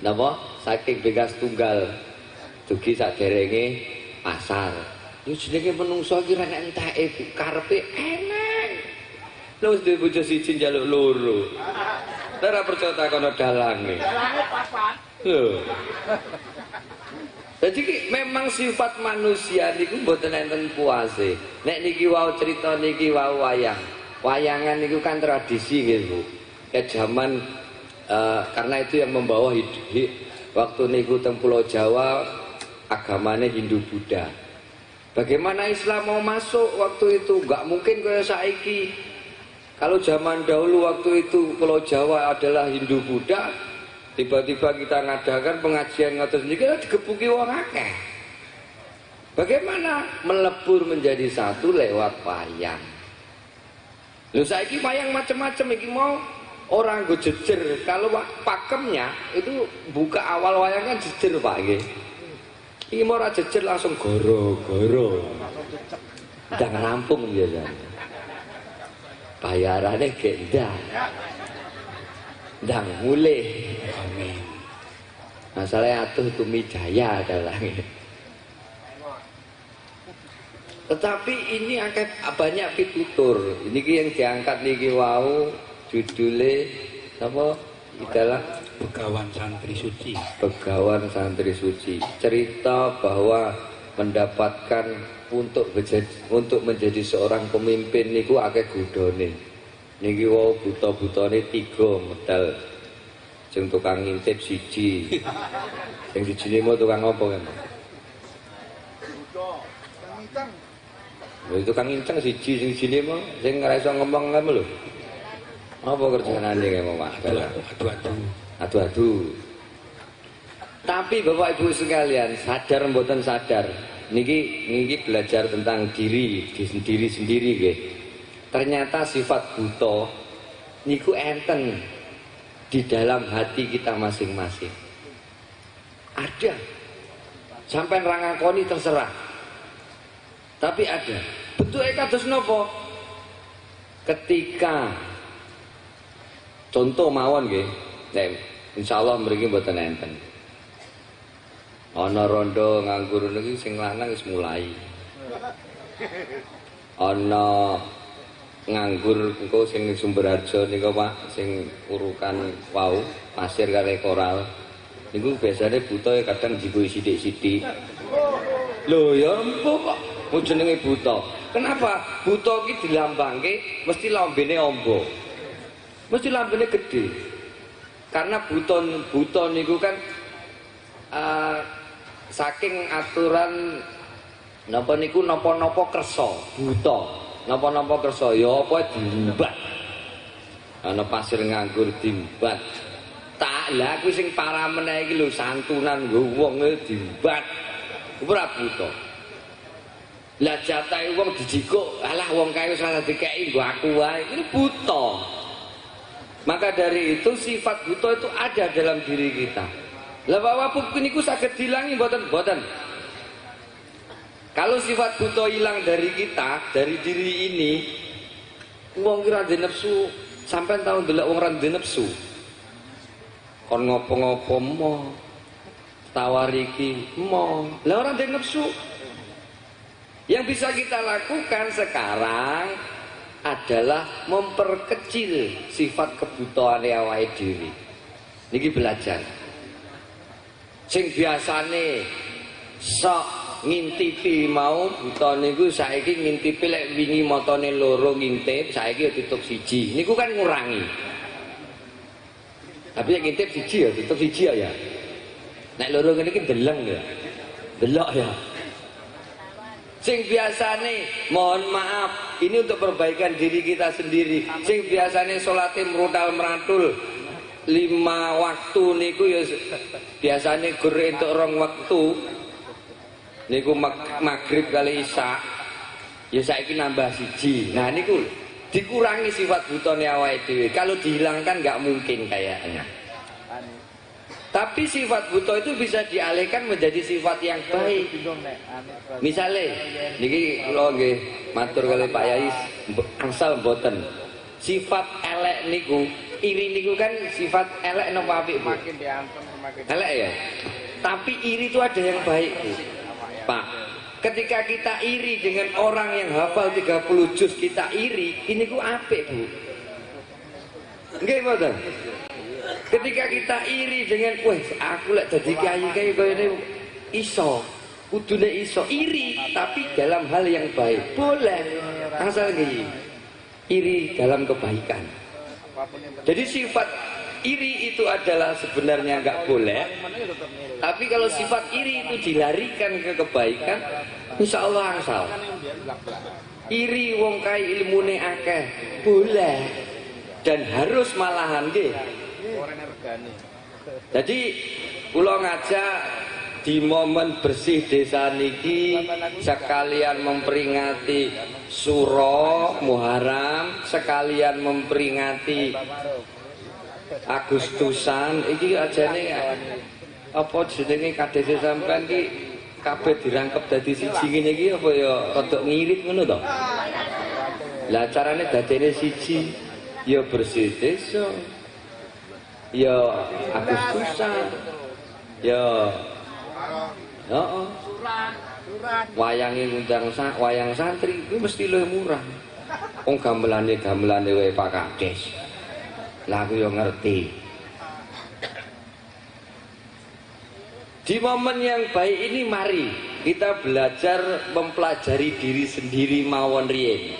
napa saking Bekas Tunggal dugi saderenge pasar. Yo jenenge menungso iki ra nek enteke karepe eneng. Lha wis duwe bojo siji njaluk loro. Ora percaya takono dalange. Dalange papat. Lho. Jadi memang sifat manusia niku mboten enten puase. Nek niki wau cerita niki wau wayang. Wayangan itu kan tradisi nggih Bu. Ke zaman karena itu yang membawa waktu niku teng Pulau Jawa agamanya Hindu Buddha. Bagaimana Islam mau masuk waktu itu? Nggak mungkin kaya saiki. Kalau zaman dahulu waktu itu Pulau Jawa adalah Hindu Buddha, tiba-tiba kita ngadakan pengajian ngoten niki digebuki wong akeh. Bagaimana melebur menjadi satu lewat wayang? Lho saiki wayang macem-macem iki mau orang nggo jejer. Kalau pakemnya itu buka awal wayang kan jejer Pak nggih. Iki mau ora jejer langsung goro-goro. Ndang rampung biasanya. Bayarane gek ndang. Ndang mulih. Amin. Masalahnya atuh Tumijaya adalah. Tetapi ini akeh banyak pitutur. Ini yang diangkat niki wau judule apa? Adalah Begawan Santri Suci. Begawan Santri Suci. Cerita bahwa mendapatkan untuk menjadi seorang pemimpin niku akeh godhone. Niki wau buta-butane 3 medal. Sing tukang ngintip siji. Sing sijine mau tukang apa kan? Lho tukang nginceng siji, sing sijine mau sing ora iso ngomong kae lho. Apa kerjaane kae mau Pak? Adu-adu. Adu-adu. Tapi Bapak Ibu sekalian, sadar mboten sadar, niki niki belajar tentang diri diri sendiri nggih. Ternyata sifat buta niku enten di dalam hati kita masing-masing. Ada. Sampai ra ngakoni terserah. Tapi ada. Bentuknya kados napa? Ketika contoh mawon nggih, nek insyaallah mriki mboten enten. Ana rondo nganggur niki sing lanang wis mulai. Ana nganggur engko sing ning Sumberharjo niku Pak, sing urukan wau pasir karo koral. Niku biasane buta kadang jibuki sithik-sithik. Lho ya empuh kok mau jenenge buta. Kenapa? Buta iki dilambangke mesti lambene amba. Mesti lambene gede. Karena buta buta niku kan saking aturan napa niku napa-napa kersa, buta. Napa-napa kersa ya apa diembat. Ana pasir nganggur diembat. Tak lah kuwi sing parah meneh iki lho santunan nggo wong diembat. Ora buta. Lah jatahe wong dijikuk, alah wong kae wis ora dikeki nggo aku wae. Ini buta. Maka dari itu sifat buta itu ada dalam diri kita. Lah Bapak niku saged diilangi mboten? Mboten. Kalau sifat buta hilang dari kita, dari diri ini, wong ki ra ndek nafsu, sampean tau ndelok wong ra ndek nafsu. Kon ngopo-ngopo mo, tawari iki mo. Lah ora ndek nafsu. Yang bisa kita lakukan sekarang adalah memperkecil sifat kebutuhan awake dhewe. Niki belajar. Sing biasane sok ngintipi mau buta niku saiki ngintipi lek wingi matane loro ngintip saiki ya tutup siji. Niku kan ngurangi. Tapi yang ngintip siji ya tutup siji ya. Nek loro ngene iki ndeleng ya. Delok ya. Sing biasane mohon maaf, ini untuk perbaikan diri kita sendiri. Sing biasane salate mrutal-mratul 5 waktu niku ya biasane gur entuk 2 waktu. Niku maghrib kali isya. Ya saiki nambah siji. Nah niku dikurangi sifat butone awake dhewe. Kalau dihilangkan nggak mungkin kayaknya. Tapi sifat buta itu bisa dialihkan menjadi sifat yang baik. Misalnya, niki kula nggih matur kali Pak Yai angsal mboten. Sifat elek niku, iri niku kan sifat elek napa apik, Bu? Elek ya. Tapi iri itu ada yang baik, Bu. Pak, ketika kita iri dengan orang yang hafal 30 juz kita iri, ini ku apik, Bu. Nggih mboten? Ketika kita iri dengan, wah aku lek dadi kiai kae koyone iso, kudune iso iri, tapi dalam hal yang baik. Boleh. Asal nggih. Iri dalam kebaikan. Jadi sifat iri itu adalah sebenarnya nggak boleh. Tapi kalau sifat iri itu dilarikan ke kebaikan, insya Allah angsal. Iri wong kae ilmune akeh, boleh dan harus malahan nggih. Jadi kula ngajak di momen bersih desa niki sekalian memperingati Suro Muharram, sekalian memperingati Agustusan iki ajane apa jenenge KDC sampean iki kabeh dirangkep dadi siji ngene iki apa ya rodok ngirit ngono to? Lah carane dadene siji ya bersih desa, ya Agustusan, ya heeh. Wayange ngundang wayang santri kuwi mesti luwih murah. Wong gamelane wae Pak Kades. Lah aku yo ngerti. Di momen yang baik ini mari kita belajar mempelajari diri sendiri mawon riyen.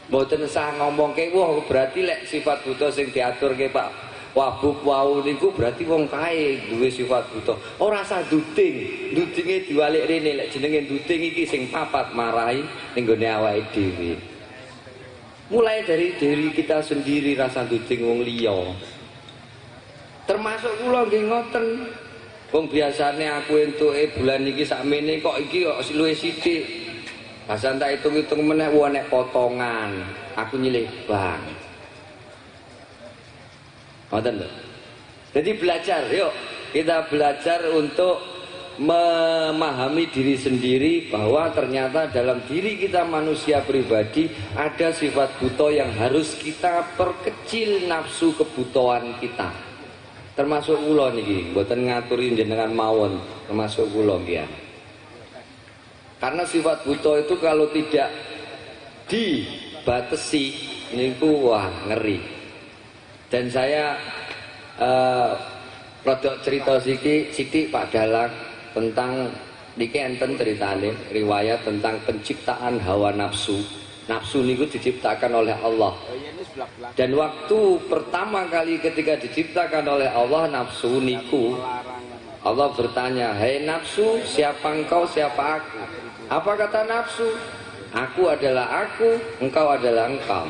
Mboten sah ngomongke wah berarti lek sifat buta sing diaturke Pak Wabub wau niku berarti wong kae duwe sifat buta. Ora usah duding, dudinge diwalik rene lek jenenge duding iki sing papat marahi ning gone awake dhewe. Mulai dari diri kita sendiri rasa duding wong liya. Termasuk kula nggih ngoten. Wong biasane aku entuke bulan iki sakmene kok iki kok luwih sithik. Basan tak hitung-hitung meneh wah nek potongan, aku nyilih bank. Ngoten lho. Jadi belajar, yuk kita belajar untuk memahami diri sendiri bahwa ternyata dalam diri kita manusia pribadi ada sifat buta yang harus kita perkecil nafsu kebutuhan kita. Termasuk kula niki, mboten ngaturi jenengan mawon, termasuk kula nggih. Karena sifat buta itu kalau tidak dibatasi niku wah ngeri. Dan saya rodok cerita sithik Pak Dalang tentang niki enten ceritane riwayat tentang penciptaan hawa nafsu. Nafsu niku diciptakan oleh Allah. Dan waktu pertama kali ketika diciptakan oleh Allah nafsu niku, Allah bertanya, "Hei nafsu, siapa engkau, siapa aku?" Apa kata nafsu? Aku adalah aku, engkau adalah engkau.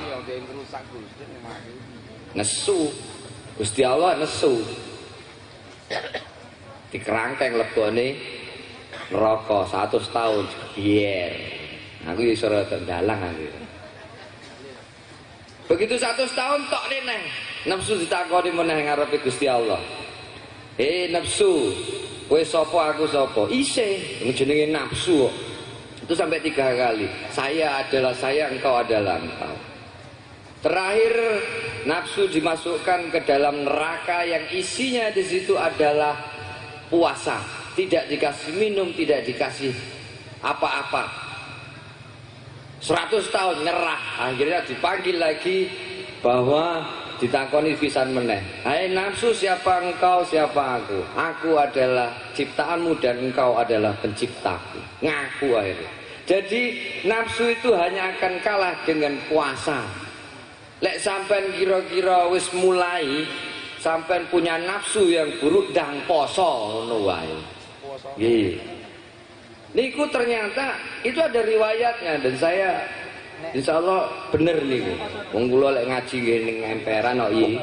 Nesu. Gusti Allah nesu. Dikerangkeng lebone neraka 100 tahun biar. Aku iso rada ndalang aku. Begitu 100 tahun tok neh, nafsu ditakoni meneh ngarepe Gusti Allah. "Eh nafsu, kowe sapa aku sapa?" Isih jenenge nafsu kok. Itu sampai 3 kali. Saya adalah saya, engkau adalah engkau. Terakhir nafsu dimasukkan ke dalam neraka yang isinya di situ adalah puasa, tidak dikasih minum, tidak dikasih apa-apa. 100 tahun nyerah, akhirnya dipanggil lagi bahwa ditakoni pisan meneh. Hai nafsu, siapa engkau, siapa aku? Aku adalah ciptaanmu dan engkau adalah penciptaku. Ngaku akhirnya. Jadi nafsu itu hanya akan kalah dengan puasa. Lek sampean kira-kira wis mulai sampean punya nafsu yang buruk dang poso ngono wae. Nggih. Niku ternyata itu ada riwayatnya dan saya insya Allah bener niku. Wong kula lek ngaji nggih ning emperan kok iki.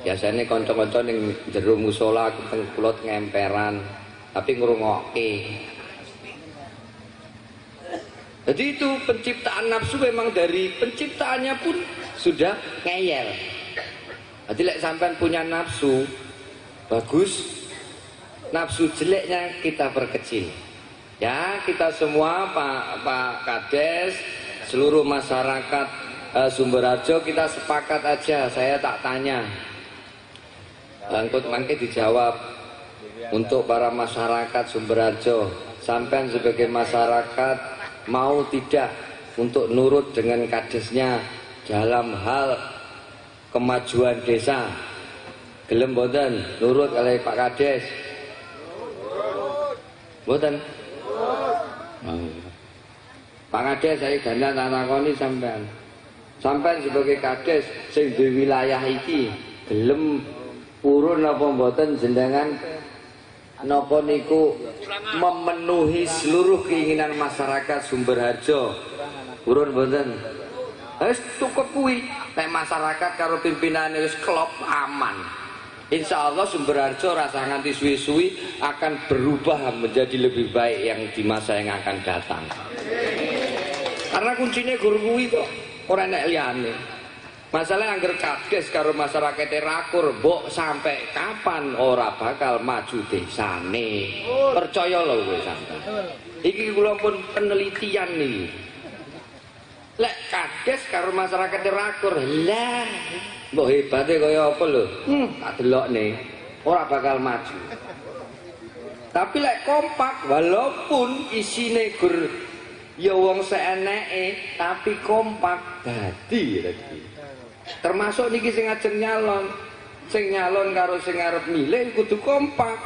Biasane kanca-kanca ning jero musala teng kula teng emperan, tapi ngrungokke. Jadi itu penciptaan nafsu memang dari penciptaannya pun sudah ngeyel. Jadi lek sampean punya nafsu bagus, nafsu jeleknya kita perkecil. Ya, kita semua Pak Kades, seluruh masyarakat Sumberharjo kita sepakat aja, saya tak tanya. Bangkut mangke dijawab. Untuk para masyarakat Sumberharjo, sampean sebagai masyarakat mau tidak untuk nurut dengan kadesnya dalam hal kemajuan desa? Gelem mboten nurut oleh Pak Kades? Mboten? Pak Kades saya ganda tak takoni sampean. Sampean sebagai kades sing di wilayah iki gelem purun apa mboten jenengan napa niku memenuhi seluruh keinginan masyarakat Sumberharjo? Purun mboten? Wis cukup kuwi. Nek masyarakat karo pimpinane wis klop aman. Insya Allah Sumberharjo rasa nganti suwi-suwi akan berubah menjadi lebih baik yang di masa yang akan datang. Karena kuncinya guru kuwi kok ora enek liyane. Masalah angger kades karo masyarakat rakur, mbok sampai kapan ora bakal maju desane. Percaya lho kowe sampean. Iki kula pun penelitian niki. Lek kades karo masyarakat rakur, lah mbok hebate kaya apa lho? Tak delokne, ora bakal maju. Tapi lek kompak walaupun isine gur ya wong seeneke tapi kompak dadi lagi. Termasuk niki sing ajeng nyalon, sing nyalon karo sing arep milih kudu kompak.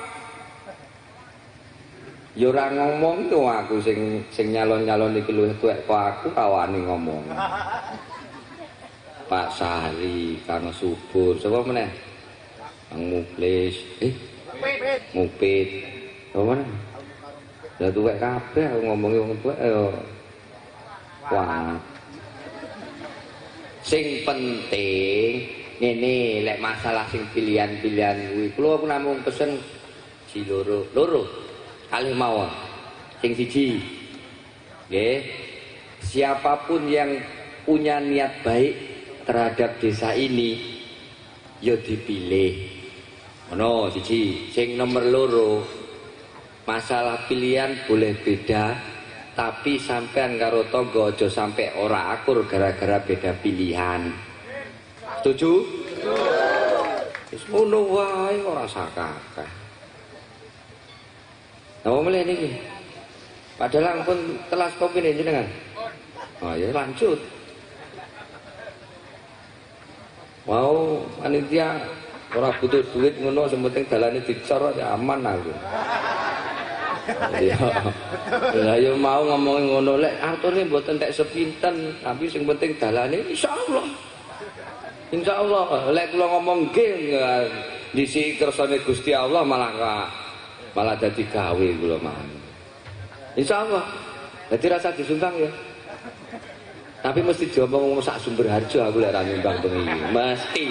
Ya ora ngomong to aku sing nyalon-nyalon iki luwih tuwek kok aku kawani ngomong. Pak Sari, Kang Subur, sapa meneh? Kang Muklis, Mupit. Sapa meneh? Lah tuwek kabeh aku ngomongi wong tuwek ya. Wah. Sing penting ngene lek masalah sing pilihan-pilihan kuwi kula aku namung pesen si loro, loro kalih mawon. Sing siji nggih, siapapun yang punya niat baik terhadap desa ini ya dipilih. Ngono siji. Sing nomor loro, masalah pilihan boleh beda, tapi sampean karo tangga aja sampe ora akur gara-gara beda pilihan. Setuju? Wis ngono wae ora sakakeh. Napa melih niki? Padahal pun telas kopi nih jenengan. Oh ya lanjut. Mau panitia ora butuh duit ngono, sing penting dalane dicor ya aman aku. Iya. Lah ya mau ngomongin ngono lek artone mboten tek sepinten, tapi sing penting dalane insyaallah. Insyaallah lek kula ngomong nggih disi kersane Gusti Allah malah malah dadi gawe kula mah. Insyaallah. Dadi rasa disumbang ya. Tapi mesti diomong sak Sumberharjo aku lek ra nyumbang bengi. Mesti.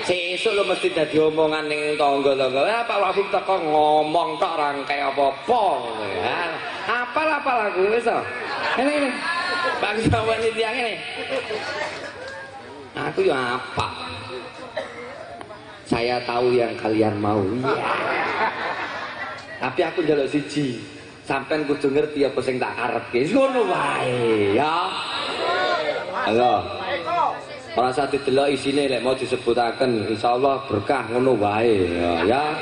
Sesuk lho mesti dadi omongan ning tangga-tangga. Ah Pak Wahid teko ngomong tok ra kaya apa-apa ngono ya. Apal-apal aku wis to. Ngene ngene. Pak panitia ngene. Aku yo apa? Saya tahu yang kalian mau. Iya. Tapi aku njaluk siji. Sampean kudu ngerti apa sing tak karepke. Ngono wae ya. Halo. Ora usah didelok isine lek mau disebutaken, insyaallah berkah ngono wae ya.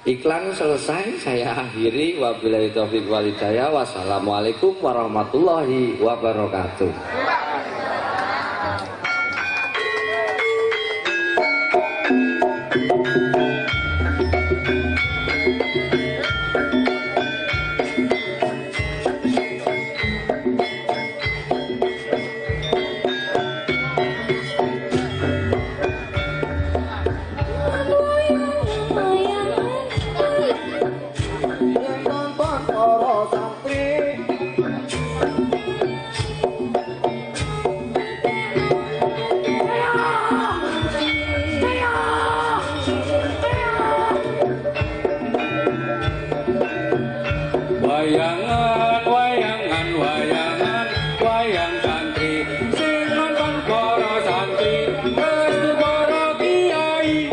Iklan selesai saya akhiri, wabillahi taufik wal hidayah, wassalamualaikum warahmatullahi wabarakatuh. Wayangan, wayangan, wayangan, wayang santri, sing nonton para santri, restu para kiai.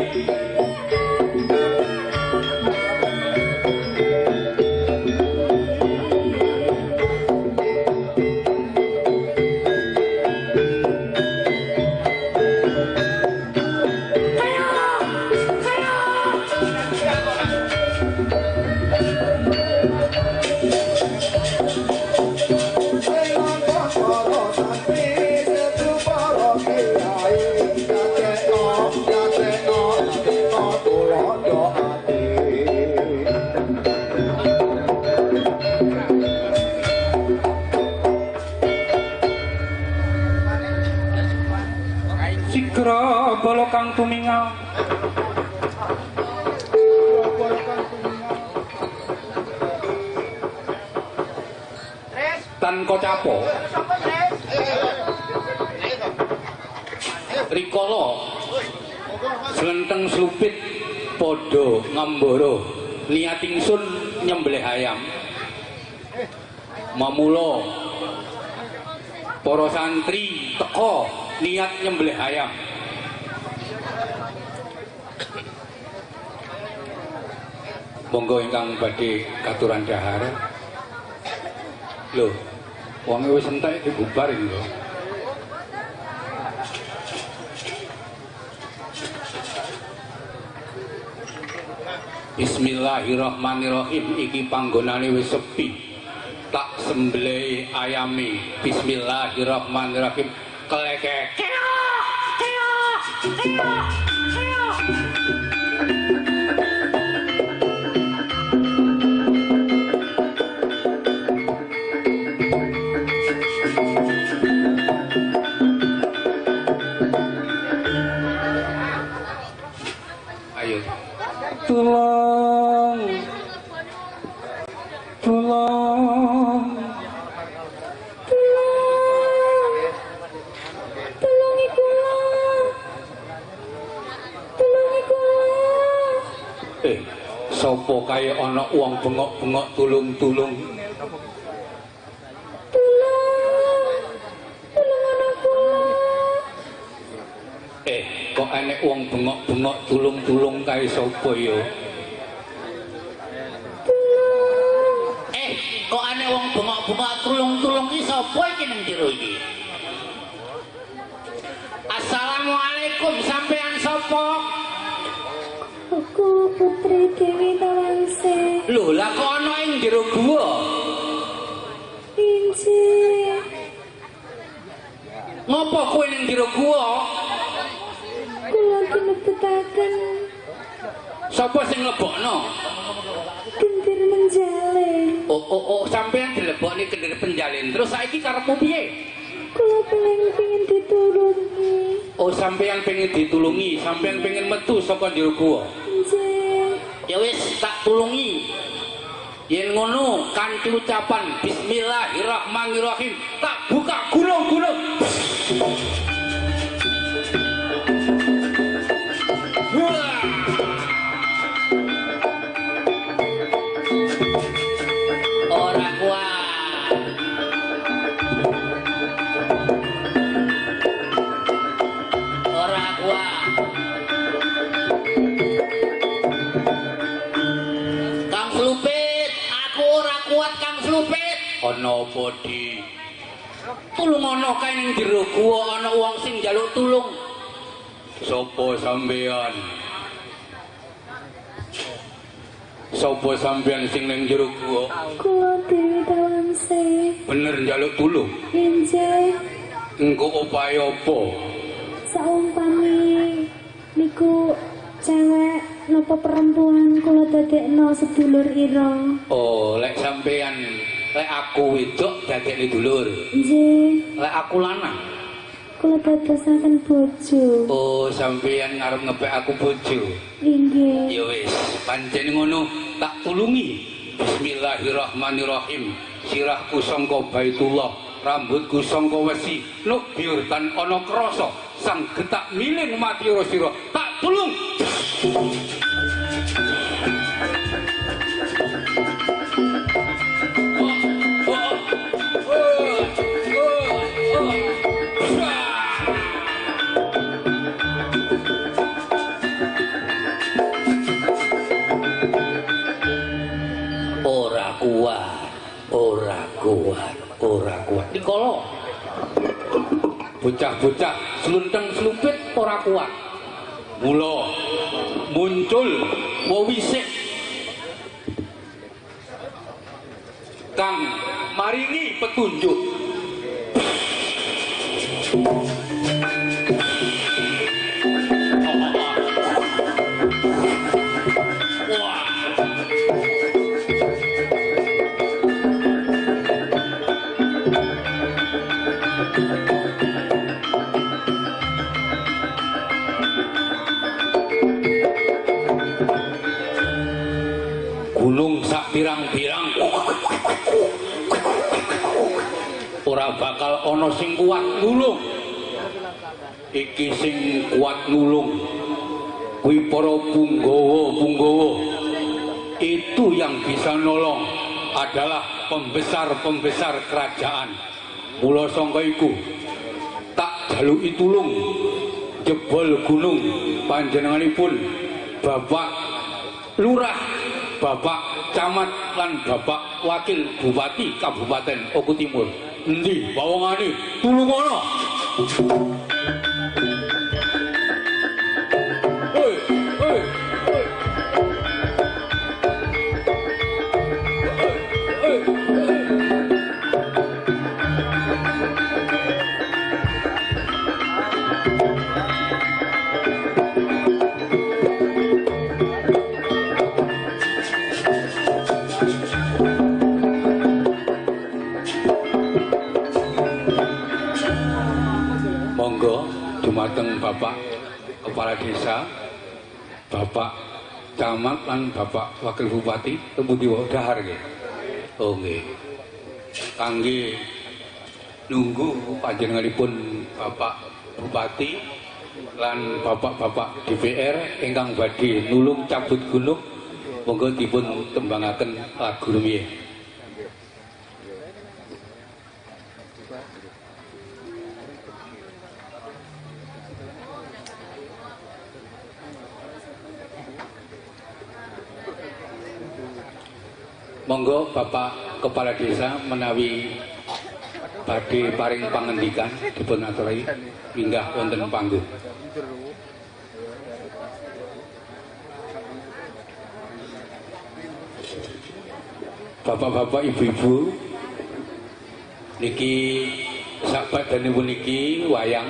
Sigra bala kang tumingal, tan kocapo rikala slenteng slupit padha ngambara niat ingsun nyembelih ayam. Mamula para santri teka niat nyembelih ayam. Monggo ingkang badhe katuran dahar. Lho, wonge wis entek dibubar iki lho. Bismillahirrahmanirrahim, iki panggonane wis sepi. Tak sembelih ayame. Bismillahirrahmanirrahim. Klekek. Keok, keok, keok, keok. Ayo. Tulung. Tulung. Tulung. Sapa kae ana wong bengok-bengok tulung-tulung? Tulung. Tulung ana kula. Kok enek wong bengok-bengok tulung-tulung kae sapa ya? Tulung. Kok enek wong bengok-bengok tulung-tulung iki sapa iki ning jero iki? Assalamualaikum, sampean sapa? Aku Putri Dewi Tawangse. Lho, lah kok ana ing jero guwa? Injih. Ngopo kowe ning jero guwa? Kula tinebetaken. Sapa sing nglebokno? Kendir menjalin. Oh, sampean dilebokne kendir penjalin. Terus saiki karepmu piye? Kula pengen ditulungi. Oh, sampean pengen ditulungi, sampean pengen metu saka jero guwa. Nggih. Ya wis, tak tulungi. Yen ngono kanthi ucapan bismillahirrahmanirrahim, tak buka gunung-gunung. Wah. Ora kuat. Ora kuat. Kang Slupit, aku ora kuat Kang Slupit. Ana apa di? Tulung ana kae ning jero guwa ana wong sing njaluk tulung. Sopo sampean? Sopo sampean sing ning jero guwa? Kula Dewi Tawangse. Bener njaluk tulung? Injih. Engko opahe apa? Saumpami niku cewek napa perempuan kula dadekno sedulur ira. Oh, lek sampean lek aku wedok dadekne dulur. Nggih. Lek aku lanang kula dadosaken bojo. Oh, sampean ngarep ngepek aku bojo. Inggih. Ya wis, pancen ngono tak tulungi. Bismillahirrahmanirrahim. Sirahku sangka Baitullah, rambutku sangka wesi, nuk biur tan ana krasa, sang getak miling mati ora sira. Tak tulung. Ora kuat, ora kuat, ora kuat. Dikolo. Bocah-bocah slunteng slumpit ora kuat. Mula muncul wewisik kang maringi petunjuk. Wah. Gunung sak pirang-pirang ora bakal ana sing kuat nulung. Iki sing kuat nulung kuwi para punggawa-punggawa. Itu yang bisa nolong adalah pembesar-pembesar kerajaan. Mula sangka iku tak jaluki tulung jebol gunung panjenenganipun Bapak Lurah, Bapak Camat lan Bapak Wakil Bupati Kabupaten Oku Timur. Endi wawongane? Tulungono. Hei, hei, hei. Hei, hei. Monggo dumateng Bapak Kepala Desa, Bapak Camat lan Bapak Wakil Bupati tempundi wae dahar nggih. Oh nggih. Kangge nunggu panjenenganipun Bapak Bupati lan bapak-bapak DPR ingkang badhe nulung cabut gunung, Monggo dipun tembangaken lagu rumiyin. Monggo Bapak Kepala Desa menawi badhe paring pangendikan dipun aturi minggah wonten panggung. Bapak-bapak, ibu-ibu, niki sakbadanipun niki wayang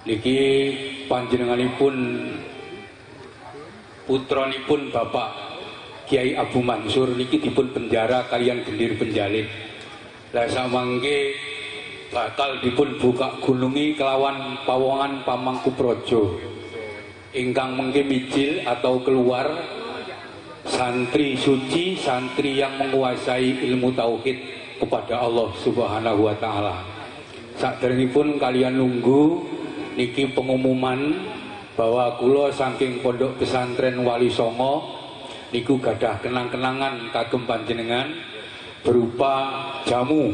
niki panjenenganipun putranipun Bapak Kiai Abu Mansur niki dipun penjara kalian gendir penjalin. Lah samangke bakal dipun buka gunungi kelawan pawongan Pamangku Praja ingkang mengke mijil atau keluar santri suci, santri yang menguasai ilmu tauhid kepada Allah Subhanahu wa taala. Saderengipun kalian nunggu niki pengumuman bahwa kula saking Pondok Pesantren Wali Songo niku gadah kenang-kenangan kagem panjenengan berupa jamu,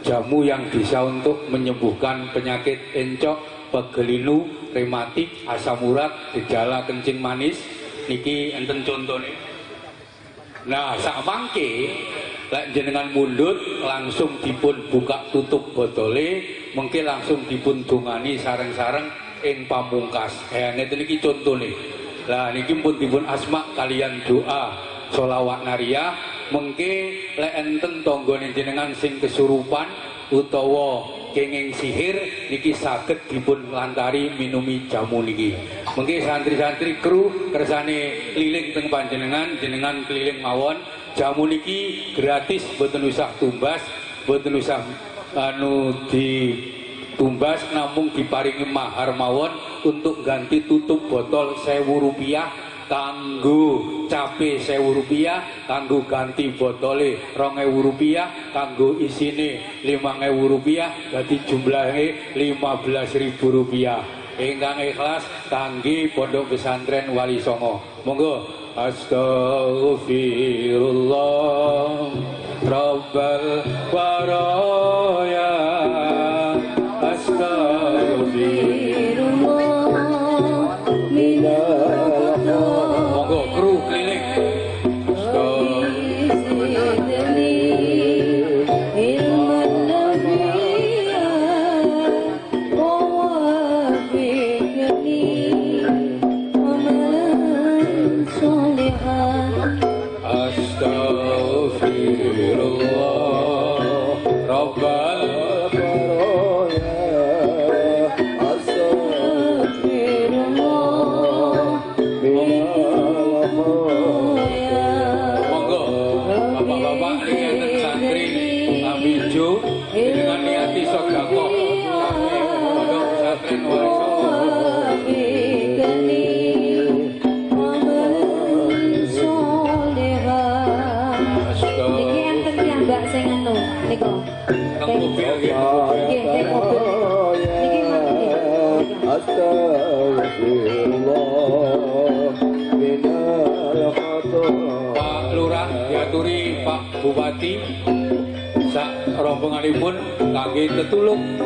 jamu yang bisa untuk menyembuhkan penyakit encok, pegelinu, rematik, asam urat, gejala kencing manis. Niki enten contone. Nah, sak mangke lek jenengan mundut langsung dipun buka tutup botole, mengke langsung dipun dongani sareng-sareng ing pamungkas. Ngeten iki contone. Lah niki pun dipun asma kalian doa sholawat nariyah, mengke lek enten tanggane jenengan sing kesurupan utawa kenging sihir niki saged dipun lantari minumi jamu niki. Mengke santri-santri kru kersane keliling teng panjenengan, jenengan keliling mawon. Jamu niki gratis, mboten usah tumbas, mboten usah anu ditumbas, namung diparingi mahar mawon untuk ganti tutup botol 1000 rupiah, kanggo cape 1000 rupiah, kanggo ganti botole 2000 rupiah, kanggo isine 5000 rupiah, dadi jumlahe 15.000 rupiah. Ingkang ikhlas kangge Pondok Pesantren Wali Songo. Monggo. Astaghfirullah Rabbal baraya, astaghfirullah minal. Monggo kru keliling. Astaghfirullah Rabbal baraya, astaghfirullah minal. Monggo bapak-bapak niki enten santri lambijo dengan niati sedekah Pondok Pesantren Wali Songo. Niki enten piyambak sing anu niku. Teng mobil nggih. Nggih, teng mobil. Niki mangke. Astaghfirullah minal khata. Pak Lurah diaturi Pak Bupati sak rombonganipun kangge tetulung.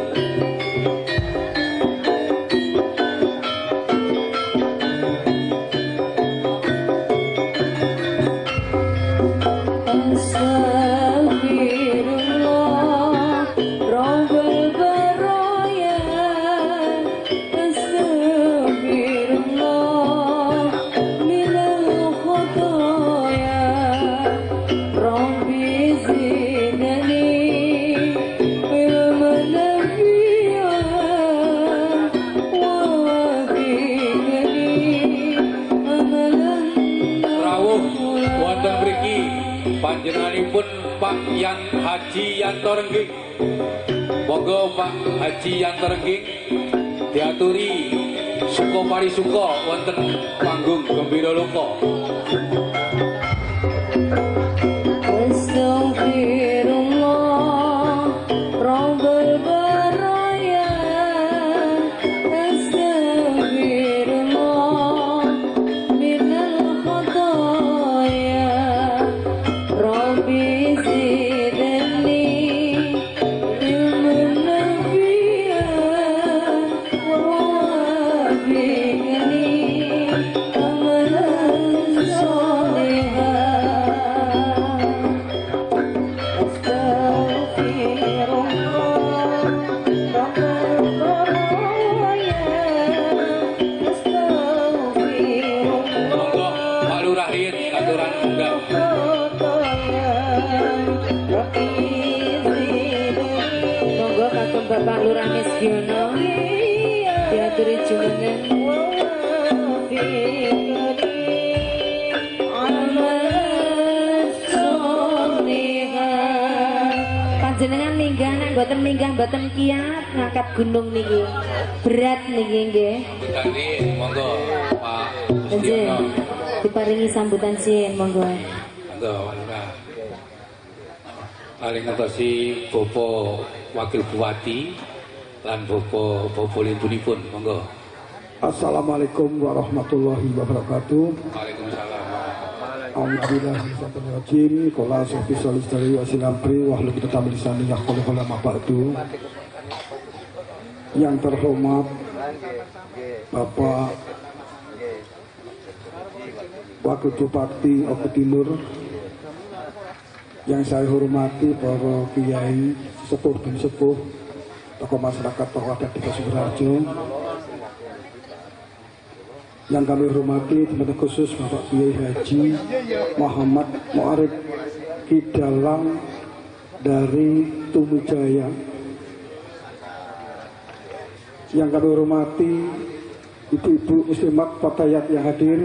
Astaghfirullah Rabbal baraya, astaghfirullah minal khotoya, Rabbi zidni ilman nafi'a wa wafiqni amalan. Rawuh wonten mriki panjenenganipun Pak Yan Haji Yanto Rengging. Monggo Pak Haji Yanto Rengging diaturi suka parisuka wonten panggung Gembira Loka. Astaghfirullah Rabbal baraya, astaghfirullah minal khotoya, Perjuangan. Panjenengan minggah nek mboten minggah mboten kiat ngangkat gunung niki. Berat niki nggih. Tadi monggo Pak Stiono. Diparingi sambutan sin monggo. Monggo Pak Lurah. Paling ngertosi Bapak Wakil Bupati lan Bapak Bapak monggo. Assalamualaikum warahmatullahi wabarakatuh. Waalaikumsalam. Alhamdulillah minasyaitonir rajim. Qala sabbi salli wa sallim wa hlul uqdatam min lisani yafqahu qawli ma ba'du. Yang terhormat Bapak Wakil Bupati Oku Timur, yang saya hormati para kiai sepuh dan sepuh, tokoh masyarakat, tokoh adat Desa Sumberharjo, yang kami hormati tempat khusus Bapak Kiai Haji Muhammad Mu'arif Kidalang dari Tumijaya, yang kami hormati ibu-ibu muslimat fatayat yang hadir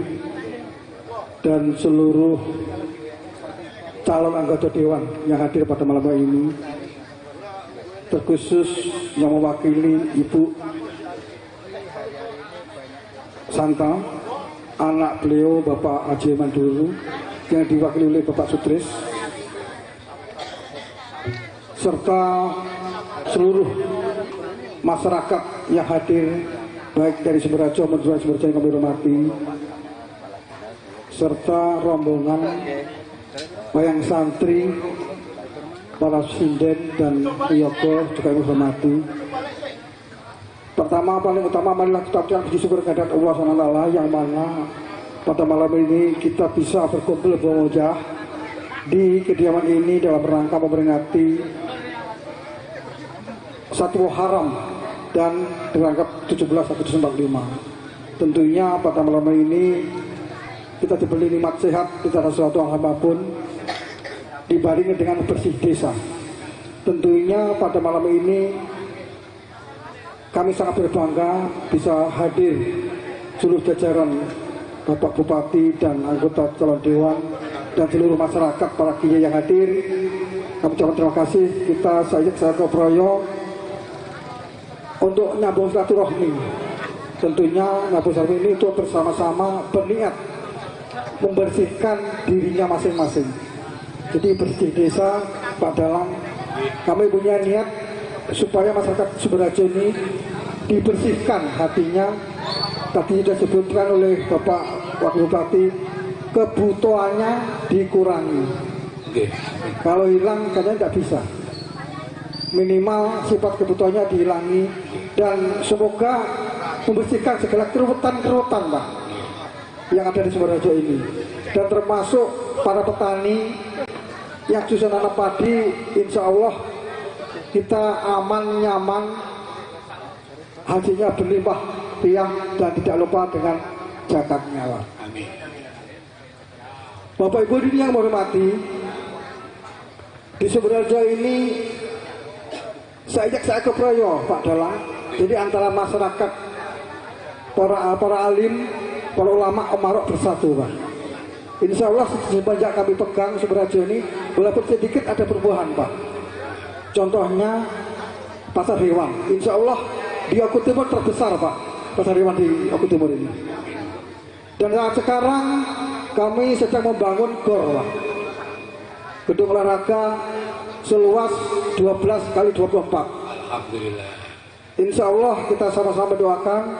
dan seluruh calon anggota dewan yang hadir pada malam hari ini, terkhusus yang mewakili Ibu Santa, anak beliau Bapak Haji Manduru yang diwakili oleh Bapak Sutris, serta seluruh masyarakat yang hadir baik dari Sumberharjo maupun Sumberharjo yang kami hormati, serta rombongan wayang santri, para sinden dan wiyogo juga kami hormati. Pertama paling utama marilah kita ucapkan puji syukur kehadirat Allah SWT yang mana pada malam ini kita bisa berkumpul berwajah di kediaman ini dalam rangka memperingati 1 Muharram dan dianggap 17 Agustus 45. Tentunya pada malam ini kita diberi nikmat sehat, tidak ada sesuatu apapun dibarengi dengan bersih desa. Tentunya pada malam ini kami sangat berbangga bisa hadir seluruh jajaran Bapak Bupati dan anggota calon dewan dan seluruh masyarakat para kiai yang hadir. Kami ucapkan terima kasih. Kita saya Proyo untuk nyambung silaturahmi. Tentunya nyambung silaturahmi ini untuk bersama-sama berniat membersihkan dirinya masing-masing. Jadi bersih desa Pak Dalang, kami punya niat supaya masyarakat Sumberharjo ini dibersihkan hatinya. Tadi sudah disebutkan oleh Bapak Wakil Bupati, kebutuhannya dikurangi. Okay. Kalau hilang kayaknya tidak bisa. Minimal sifat kebutuhannya dihilangi dan semoga membersihkan segala keruwetan-keruwetan Pak yang ada di Sumberharjo ini, dan termasuk para petani yang susah nanam padi. Insya Allah kita aman, nyaman, hasilnya berlimpah riah dan tidak lupa dengan zakatnya. Amin. Bapak Ibu ini yang menghormati, di Sumberharjo ini saya ke Proyo Pak Dalang. Jadi antara masyarakat, para alim, para ulama, umarok bersatu Pak. Insya Allah semenjak kami pegang Sumberharjo ini, walaupun sedikit ada perubahan Pak. Contohnya pasar hewan, insya Allah di Oku Timur terbesar Pak, pasar hewan di Oku Timur ini. Dan saat sekarang kami sedang membangun GOR Pak, gedung olahraga seluas 12 x 24. Alhamdulillah. Insya Allah kita sama-sama doakan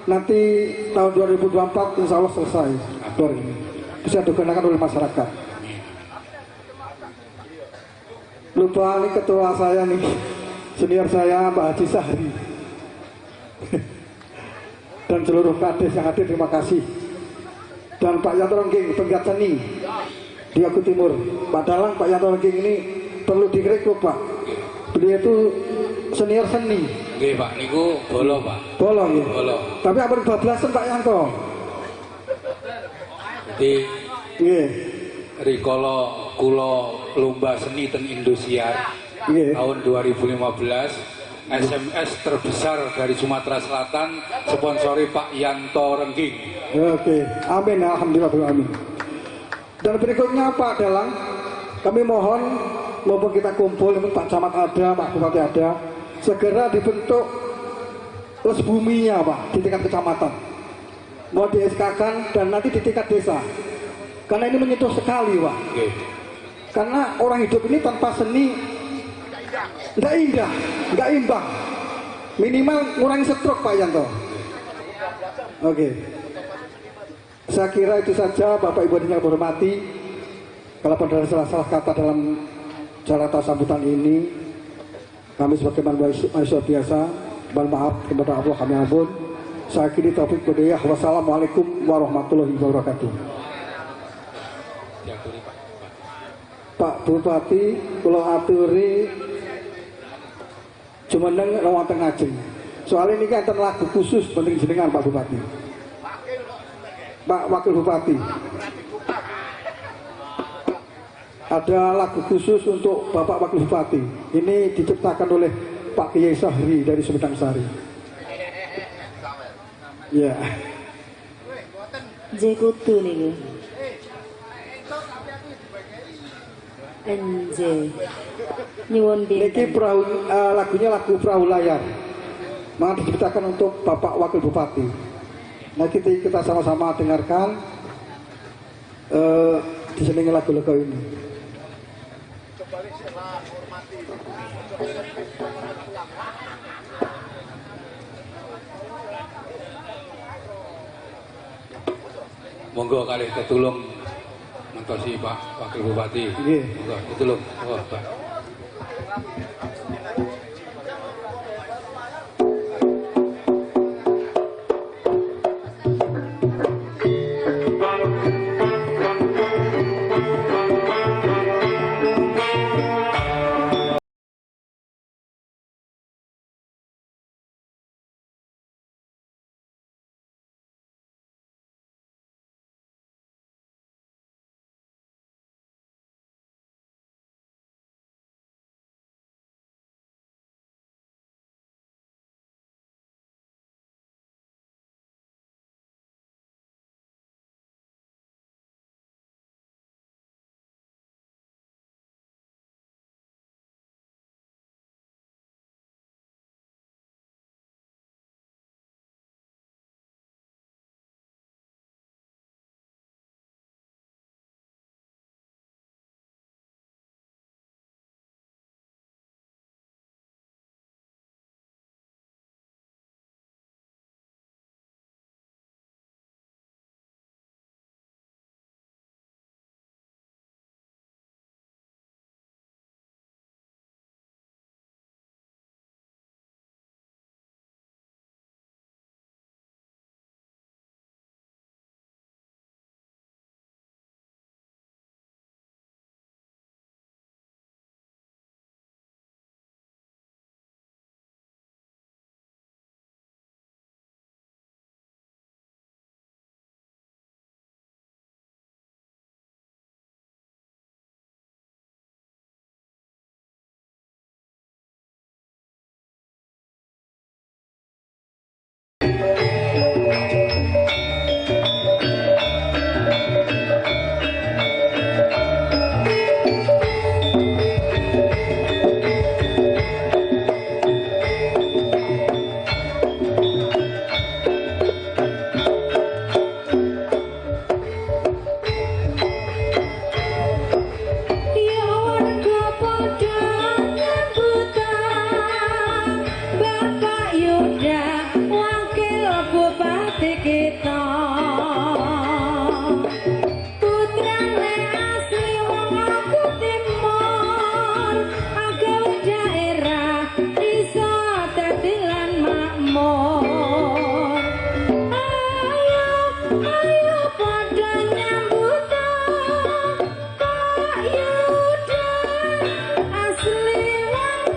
nanti tahun 2024 insya Allah selesai GOR ini, bisa digunakan oleh masyarakat. Lupa ini ketua saya nih, senior saya Mbak Haji Sahri dan seluruh kades yang hadir, terima kasih. Dan Pak Yanto Ronggeng, penggiat seni di Oku Timur. Pak Dalang, Pak Yanto Ronggeng ini perlu direkrut Pak. Beliau itu senior seni. Nggih Pak, niku bolo Pak. Bolo nggih. Bolo. Tapi ampun bablasan Pak Yanto. Jadi nggih. Rikala kula lomba seni teng Indosiar tahun 2015 SMS terbesar dari Sumatera Selatan, sponsori Pak Yanto Rengging. Oke, amin, alhamdulillah, amin. Dan berikutnya Pak Dalang, kami mohon mumpung kita kumpul, Pak Camat ada, Pak Bupati ada, segera dibentuk lesbuminya Pak di tingkat kecamatan. Mau di SK kan dan nanti di tingkat desa. Karena ini menyentuh sekali Pak. Oke. Karena orang hidup ini tanpa seni nggak indah, nggak imbang. Minimal ngurangi stroke Pak Yanto. Oke. Saya kira itu saja Bapak Ibu yang hormati. Kalau pada salah-salah kata dalam cara atau sambutan ini, kami sebagai manusia biasa, mohon maaf kepada Allah, kami ampun. Saya kira taufik hidayah. Wassalamualaikum warahmatullahi wabarakatuh. Pak Bupati, kula aturi jumeneng wonten ngajeng. Soalnya ini kan lagu khusus penting jenengan Pak Bupati. Pak Wakil Bupati. Ada lagu khusus untuk Bapak Wakil Bupati. Ini diciptakan oleh Pak Kiai Sahri dari Sumedang Sari. Ya. Nggih kudu niki. Enje. Nyuwun pinten. Niki perahu, lagunya lagu Perahu Layar. Maka diciptakan untuk Bapak Wakil Bupati. Nah, kita sama-sama dengarkan diselingi lagu-lagu ini. Monggo kalih tetulung mentosi Pak Wakil Bupati. Nggih. Monggo tetulung. Monggo Pak.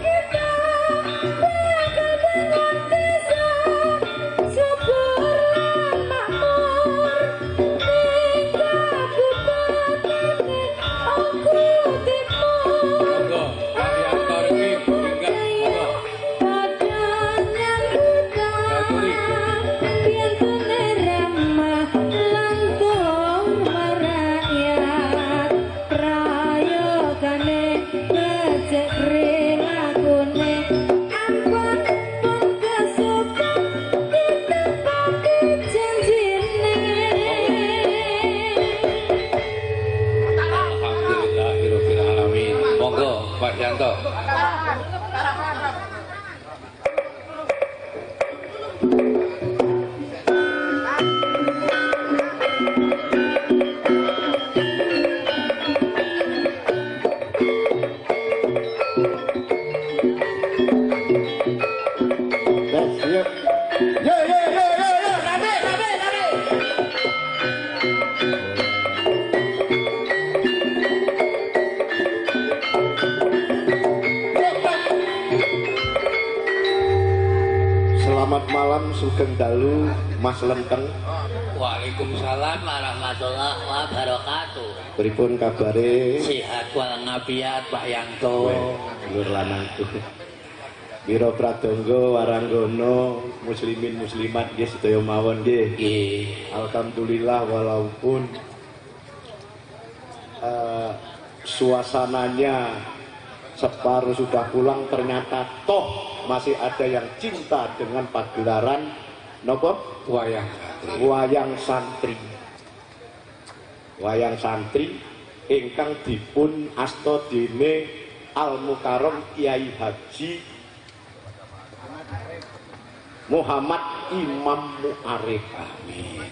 Kita bakal bangun desa subur lan makmur. Sugeng dalu Mas Lenteng. Waalaikumsalam warahmatullahi wabarakatuh. Pripun kabare? Sehat walafiat Pak Yanto. Lur lanangku. Wira pradangga waranggono muslimin muslimat nggih sedaya mawon nggih. Nggih. Alhamdulillah walaupun suasananya separuh sudah pulang, ternyata toh masih ada yang cinta dengan pagelaran nopo wayang santri. Wayang santri. Wayang santri ingkang dipun asta dene Al Mukarram Kiai Haji Muhammad Imam Muarif. Amin.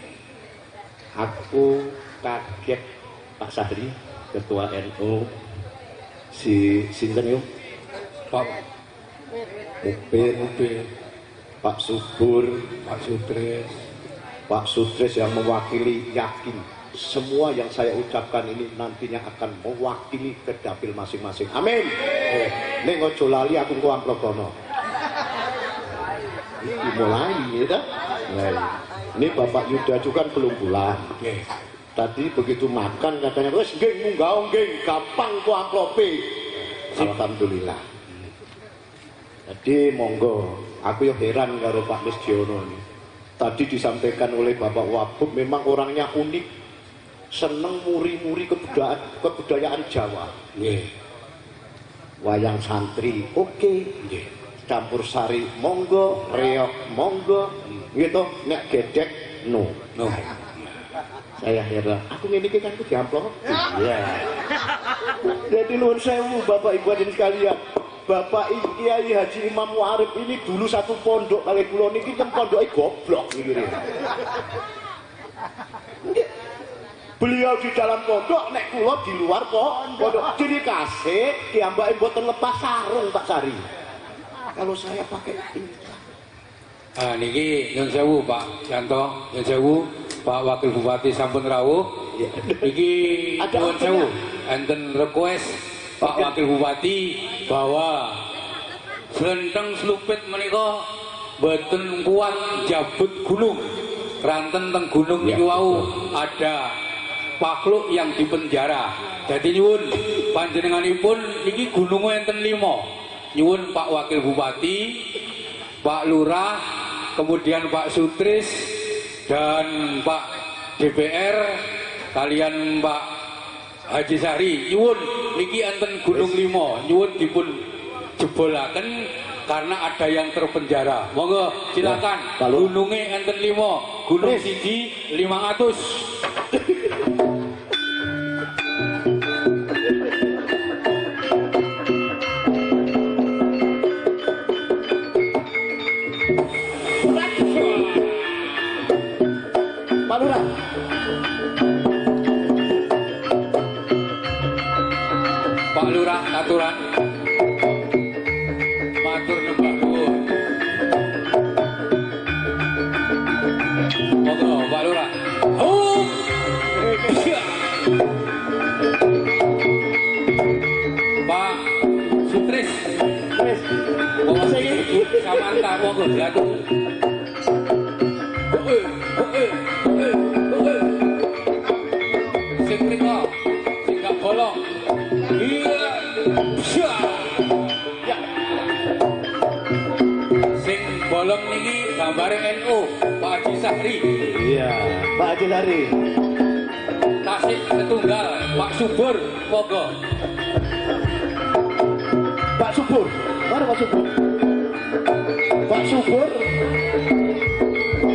Aku kaget Pak Sahri, Ketua NU, si sinten yo? Pak Mupir, Pak Subur, Pak Sutris, Pak Sutris yang mewakili, yakin semua yang saya ucapkan ini nantinya akan mewakili ke dapil masing-masing. Amin. Ning ojo lali aku engko amplop kono. Iki mulai ya. Nah, ini Bapak Yuda juga kan belum pulang. Nggih. Tadi begitu makan katanya wis nggih munggah nggih gampang ku amplope. Alhamdulillah. Jadi monggo, aku yo heran karo Pak Misdiono ini. Tadi disampaikan oleh Bapak Wabub memang orangnya unik, seneng muri-muri kebudayaan Jawa. Nggih. Wayang santri oke, nggih. Campur sari monggo, reok monggo, gitu, nek gedek no. No. Saya heran, aku ngene iki kan ku diamplop. Iya. Jadi nuwun sewu Bapak Ibu hadirin sekalian. Bapak Kiai Haji Imam Muarif ini dulu satu pondok kali kula niki kan pondoke goblok niki. Beliau di dalam pondok, nek kula di luar kok pondok. Ciri khase kiyambake mboten lepas sarung Pak Sari. Kalau saya pakai ini. Ah niki nyun sewu Pak Yanto, nyun sewu Pak Wakil Bupati sampun rawuh. Niki nyun sewu enten request Pak Wakil Bupati bahwa slenteng slupit menika mboten kuat jabut gunung. Ranten teng gunung niku wau ada makhluk yang dipenjara. Jadi nyuwun panjenenganipun niki gununge enten 5. Nyuwun Pak Wakil Bupati, Pak Lurah, kemudian Pak Sutris dan Pak DPR kalian Pak Haji Sahri. Nyuwun niki enten gunung 5, nyuwun dipun jebolaken karena ada yang terpenjara. Monggo silakan. Gununge enten 5, gunung siji 500. Pak Lurah. Pak Lurah aturan. Matur nembah nuwun. Monggo Pak Lurah. Hup. Pak Sutris. Wis. Monggo Samanta monggo diatur. Sing mriko, sing gak bolong. Iya. Ya. Sing bolong niki gambare NU, Pak Haji Sahri. Iya, Pak Haji Sahri. Tasik setunggal, Pak Subur, monggo. Pak Subur, mana Pak Subur? Pak Subur.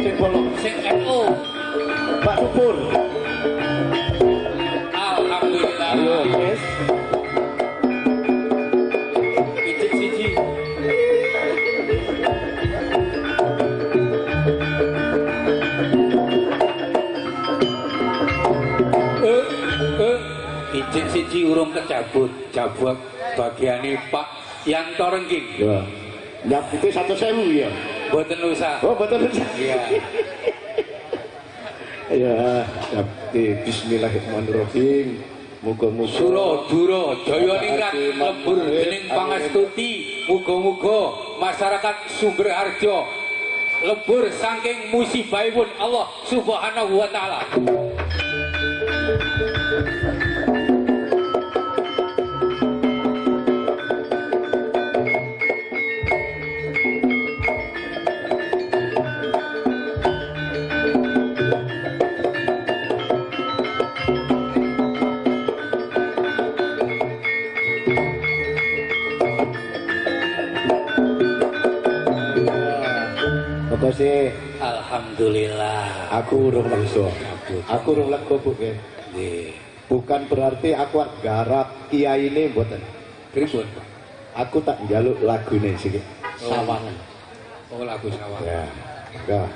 Sing bolong, sing NU. Pak Subur. Alhamdulillah. Ayo, yes. Ijik siji. Ijik siji urung kecabut, jabut bagiane Pak Yanto Rengking. Ya. Nyabute 100.000 ya. Mboten usah. Oh, mboten usah. Iya. Ya, bismillahirrahmanirrahim. Muga-muga Sura Dura Jaya Ningrat lebur dening pangastuti. Muga-muga masyarakat Sumberharjo lebur saking musibahipun Allah Subhanahu wa taala. Sih. Alhamdulillah. Aku urung lega. Aku urung lega, Bu nggih. Nggih. Bukan berarti aku arep garap kiyaine mboten. Pripun, Pak? Aku tak njaluk lagune siki. Sawangan. Oh, lagu Sawangan. Ya. Enggak.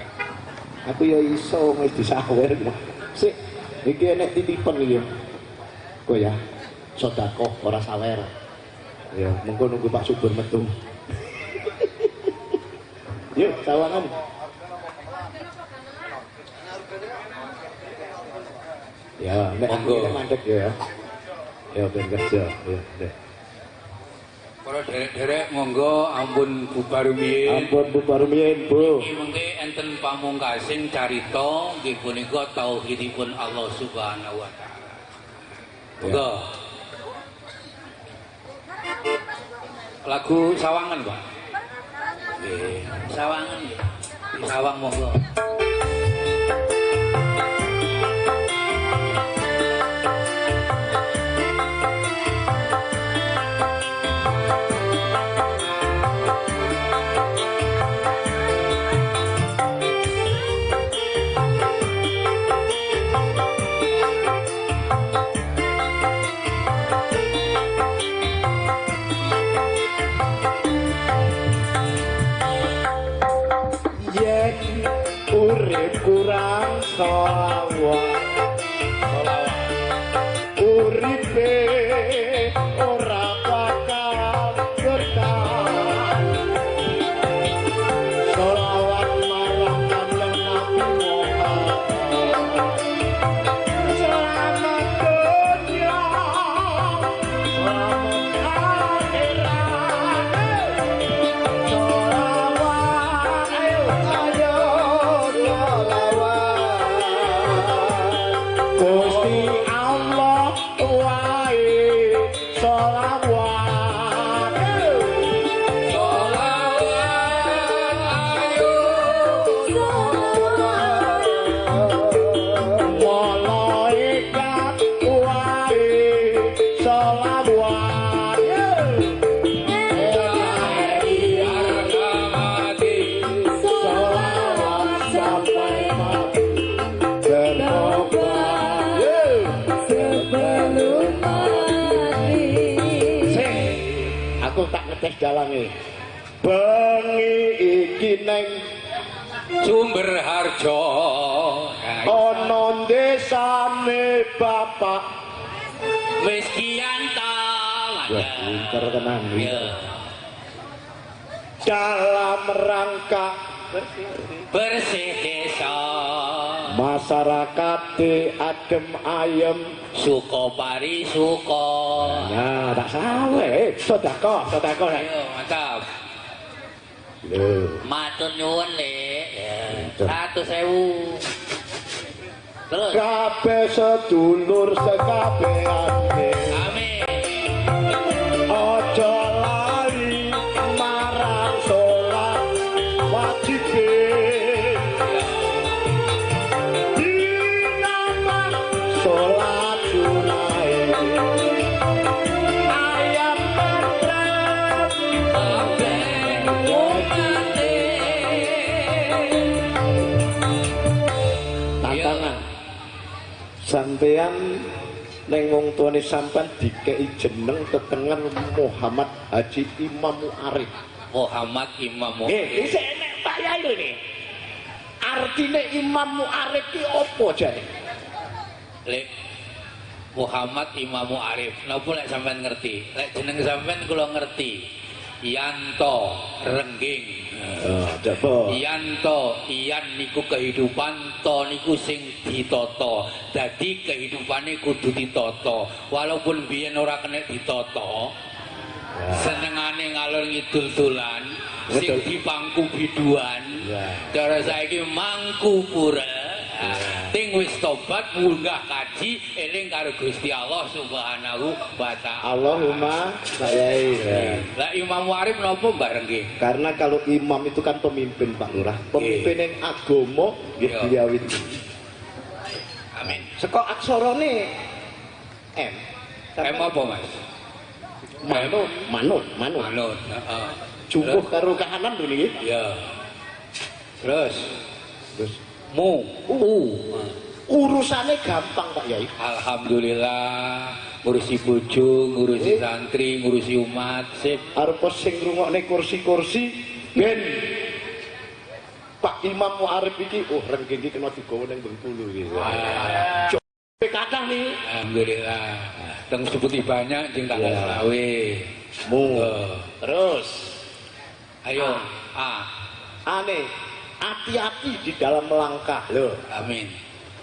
Aku ya iso wis disawer. Sik, iki enek titipan iki. Kok ya? Sedekah ora sawer. Ya, mengko nunggu Pak Subur metu. Yuk, Sawangan. Ya, nek aku mandek ya. Ya ben kerja, ya deh. Para derek-derek monggo ampun bubar rumiyin. Ampun bubar rumiyin, Bu. Iki mengke enten pamungkasing carita nggih punika tauhidipun Allah Subhanahu wa taala. Monggo. Lagu Sawangan, Pak. Nggih, Sawangan nggih. Sawang monggo. Kurang sholawat, uripe ora bakal berkah. Sholawat marang Kanjeng Nabi Muhammad, selamat dunia, selamat akhirat. Sholawat, ayo, ayo. Gusti Allah wae sholawat, sholawat ayo sholawat, malaikat wae sholawat, sholawat sampai mati bertobat sebelum mati. Sing aku tak ngetes dalange. Bengi iki neng Sumberharjo ana desane bapak wis kianta. Wah, pinter tenan. Dalam rangka bersih desa, masyarakat adem ayem, suko pari suko. Nah, tak sawe, sedekah, sedekah. Ayo, mantap. Lho, matur nyuwun, Lek. 100.000. Terus kabeh sedulur sekabehane. Amin. Aja lali marang salat wajib. Sholat sunai ayam tentrem kabeh umate. Tantangan sampean neng wong tuane sampean dikei jeneng tetengen Muhammad Haji Imam Muarif. Muhammad Imam Muarif. Nggih, isih enek Pak Yai lho iki. Artine Imam Muarif ki opo jane? Lek Muhammad Imam Muarif, napa lek sampean ngerti? Lek jeneng sampean kula ngerti. Yanto Rengging. Oh, coba. Yanto, iyan niku kehidupan, to niku sing ditata. Dadi kehidupane kudu ditata. Walaupun biyen ora kena ditata, senengane ngalor ngidul dolan, sing dipangku biduan. Cara saiki mangku pura. Ting wis tobat munggah kaji eling karo Gusti Allah Subhanahu wa taala. Allahumma Pak Yai. Lah Imam Warib napa Mbah Renggi? Karena kalau imam itu kan pemimpin Pak Lurah, pemimpin yang agama nggih beliau itu. Amin. Saka aksarane M. M apa Mas? Manut, manut, manut. Manut, heeh. Jumbuh karo kahanan lho niki. Iya. Terus terus mu u. Urusane gampang Pak Yai. Alhamdulillah, ngurusi bojo, ngurusi santri, ngurusi umat, sip. Arep sing ngrungokne kursi-kursi ben Pak Imam Muarif iki oh Renggi iki kena digawa ning Bengkulu iki. Kathah nih. Alhamdulillah. Teng seputi banyak sing tanggal selawe. Mu. Terus. Ayo, A. Ane, hati-hati di dalam melangkah lho. Amin.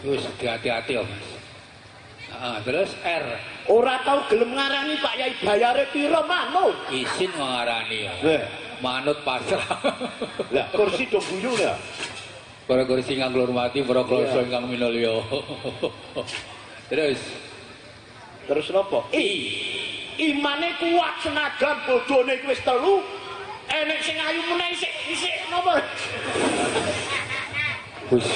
Wis hati-hati ya, Mas. Terus R. Ora tau gelem ngarani Pak Yai bayare pira manut. Isin ngarani ya. Manut pasrah. Lah kursi do guyu ya. Para kursi ingkang kula hormati, para kloso ingkang minulya. Terus terus napa? I. Imane kuat senajan bodhone iki wis telu, enek sing ayu meneh isik isik napa? Wis.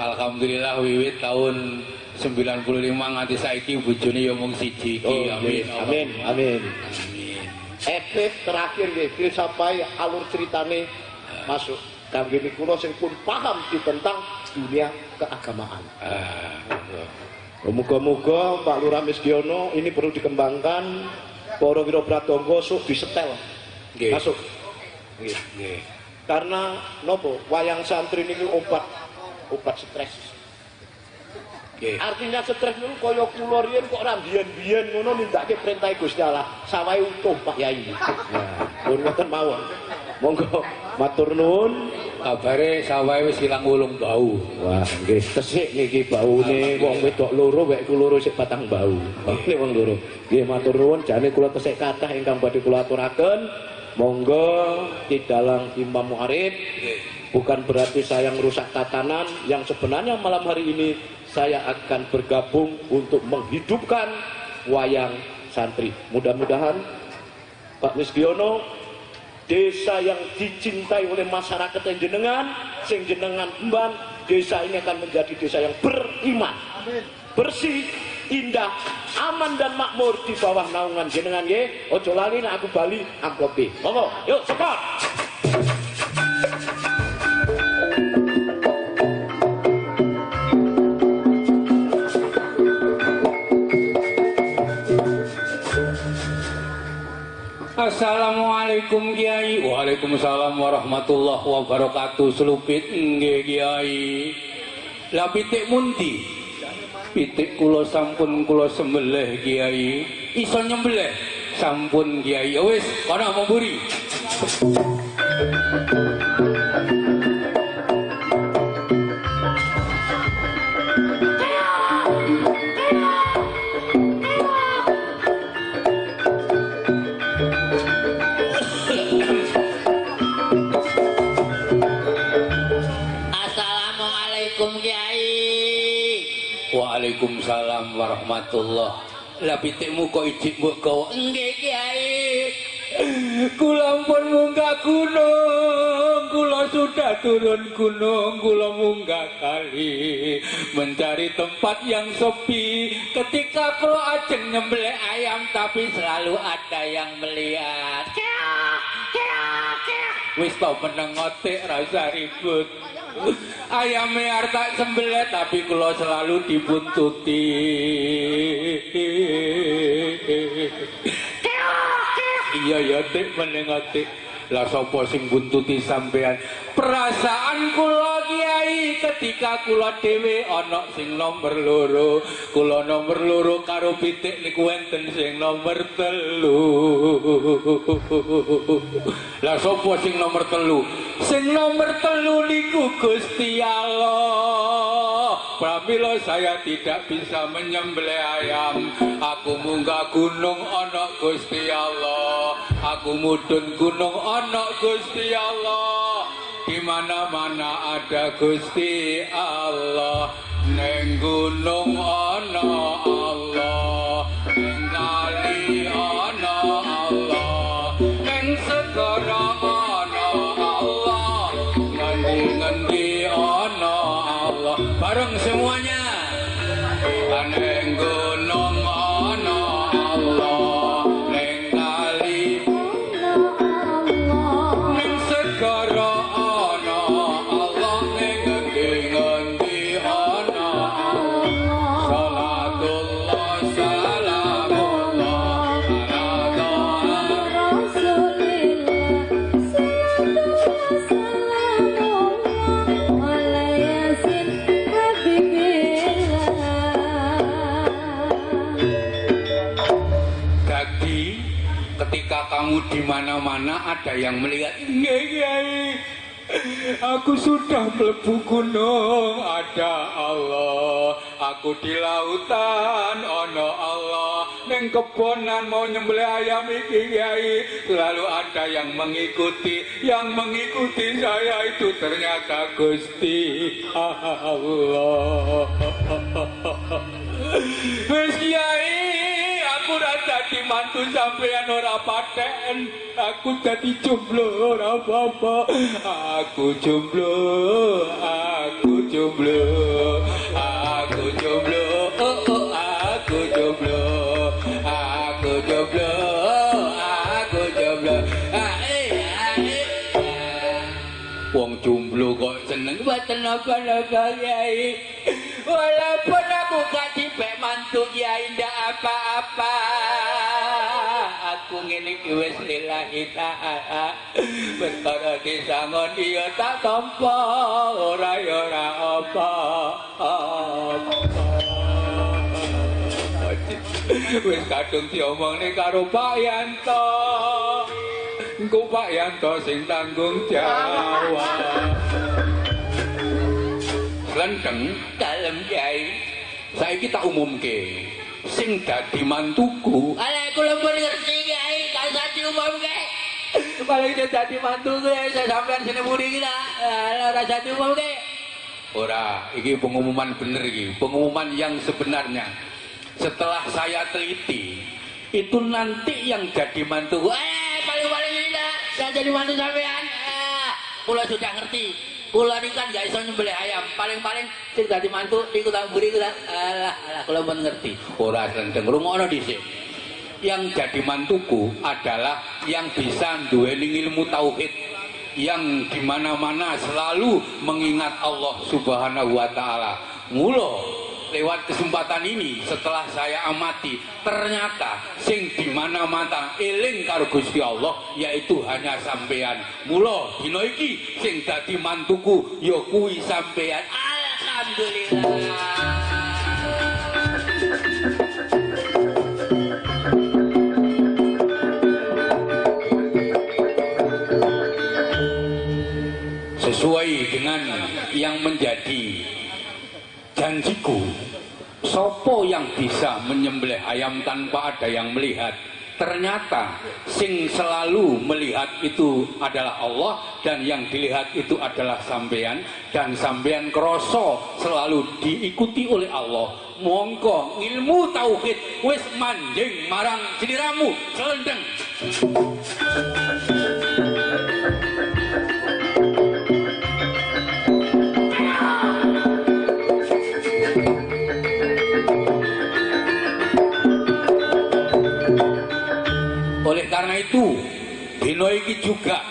Alhamdulillah wiwit tahun 95 nganti saiki bojone ya mung siji iki. Amin. Amin. Amin. Amin. Efek terakhir nggih filsafai alur ceritane masuk. Kangge kula sing pun paham di tentang dunia keagamaan. Muga-muga Pak Lurah Misgiono ini perlu dikembangkan. Para wira pratangga sok disetel. Masuk. Nggih. Nggih. Karena nopo wayang santri niki obat obat stres. Nggih. Artinya stres niku kaya kula riyen kok ora biyen-biyen ngono nindakake perintah Gusti Allah. Sawahe utuh Pak Yai. Nah, pun ngoten mawon. Monggo matur nuwun. Kabare sawahe wis ilang 8 bau. Wah, nggih tesik niki baune wong wedok loro wekku loro sik patang bau. Nek wong loro. Nggih matur nuwun jane kula tesik kathah ingkang badhe kula aturaken. Monggo di dalang Imam Muarif. Bukan berarti saya merusak tatanan yang sebenarnya malam hari ini saya akan bergabung untuk menghidupkan wayang santri. Mudah-mudahan Pak Misgiono, desa yang dicintai oleh masyarakat yang jenengan, sing jenengan emban, desa ini akan menjadi desa yang beriman, bersih, indah, aman dan makmur di bawah naungan jenengan nggih. Ojo lali nek aku bali amplope. Monggo, yuk sekor. Assalamualaikum Kiai. Waalaikumsalam warahmatullahi wabarakatuh. Selupit nggih Kiai. Lah pitik mundi? Pitik kula sampun kula sembelih Kiai. Iso nyembelih? Sampun Kiai. Ya wis, kono mburi. Waalaikumsalam warahmatullah. Lah pitikmu kok ijik mbok gawa? Nggih Kiai. Kula pun munggah gunung, kula sudah turun gunung, kula munggah kali mencari tempat yang sepi. Ketika kula ajeng nyembelih ayam tapi selalu ada yang melihat. Keok, keok, keok. Wis to meneng otik rasa ribut. Ayame arep tak sembelih tapi kula selalu dibuntuti. Iya ya tik meneng tik. Lah sapa sing buntuti sampean? Perasaan kula Kiai ketika kula dhewe ana sing nomor loro. Kula nomor loro karo pitik niku enten sing nomor 3. Lah sapa sing nomor 3? Sing nomor 3 niku Gusti Allah. Pramila saya tidak bisa menyembelih ayam. Aku munggah gunung ana Gusti Allah. Aku mudhun gunung ana Gusti Allah. Di mana-mana ada Gusti Allah. Neng gunung ana Allah, neng kali ana Allah, neng segara ana Allah, ngendi-ngendi ana Allah. Bareng semuanya. Neng gunung ana Allah, neng kali ana Allah, neng segara ana Allah, neng ngendi-ngendi ana Allah. Salatullah salamullah ala Rasulillah, salatullah salamullah ala Yasin Habibillah. Dadi ketika kamu di mana-mana ada yang melihat, "Nggih, Kyai, aku sudah mlebu gunung ada Allah, aku di lautan ana Allah, neng kebonan mau nyembelih ayam iki Kyai, selalu ada yang mengikuti, yang mengikuti saya itu ternyata Gusti Allah." Wis Kyai, aku ora dadi mantu sampean ora paten, aku dadi jomblo ora apa-apa. Aku jomblo, aku jomblo, aku jomblo, oh, oh, aku jomblo, aku jomblo, aku jomblo. Ah, eh, ah, eh. Wong jomblo kok seneng mboten napa-napa Kyai. Walaupun aku gak dipek mantu Kyai ndak apa-apa. Aku ngene iki wis lillahi ta'ala. Perkara disangoni ya tak tampa, ora ya ora apa. Wis kadung diomongne karo Pak Yanto. Engko Pak Yanto sing tanggung jawab. Slendeng dalem Kyai, saiki tak umumke sing dadi mantuku. Alah kula pun ngerti Kyai, gak usah diumumke. Paling sing dadi mantuku saya sampean sing mburi iki ta. Alah ora usah diumumke. Ora, iki pengumuman bener iki, pengumuman yang sebenarnya. Setelah saya teliti, itu nanti yang jadi mantuku. Paling-paling ini ta, yang jadi mantu sampean. Kula sudah ngerti. Kula ini kan gak iso nyembelih ayam, paling-paling sing dadi mantu niku tak mburi ku ta. Alah, alah kula pun ngerti. Ora slendeng, rungokno dhisik. Yang jadi mantuku adalah yang bisa duweni ilmu tauhid, yang di mana-mana selalu mengingat Allah Subhanahu wa taala. Mula lewat kesempatan ini setelah saya amati, ternyata sing di mana-mana eling karo Gusti Allah yaitu hanya sampean. Mula dina iki sing dadi mantuku ya kuwi sampean. Alhamdulillah. Sesuai dengan yang menjadi janjiku, sopo yang bisa menyembelih ayam tanpa ada yang melihat? Ternyata sing selalu melihat itu adalah Allah, dan yang dilihat itu adalah sampean, dan sampean kroso selalu diikuti oleh Allah. Mongko ilmu tauhid wis manjing marang sliramu slendeng. Oleh karena itu, dina iki juga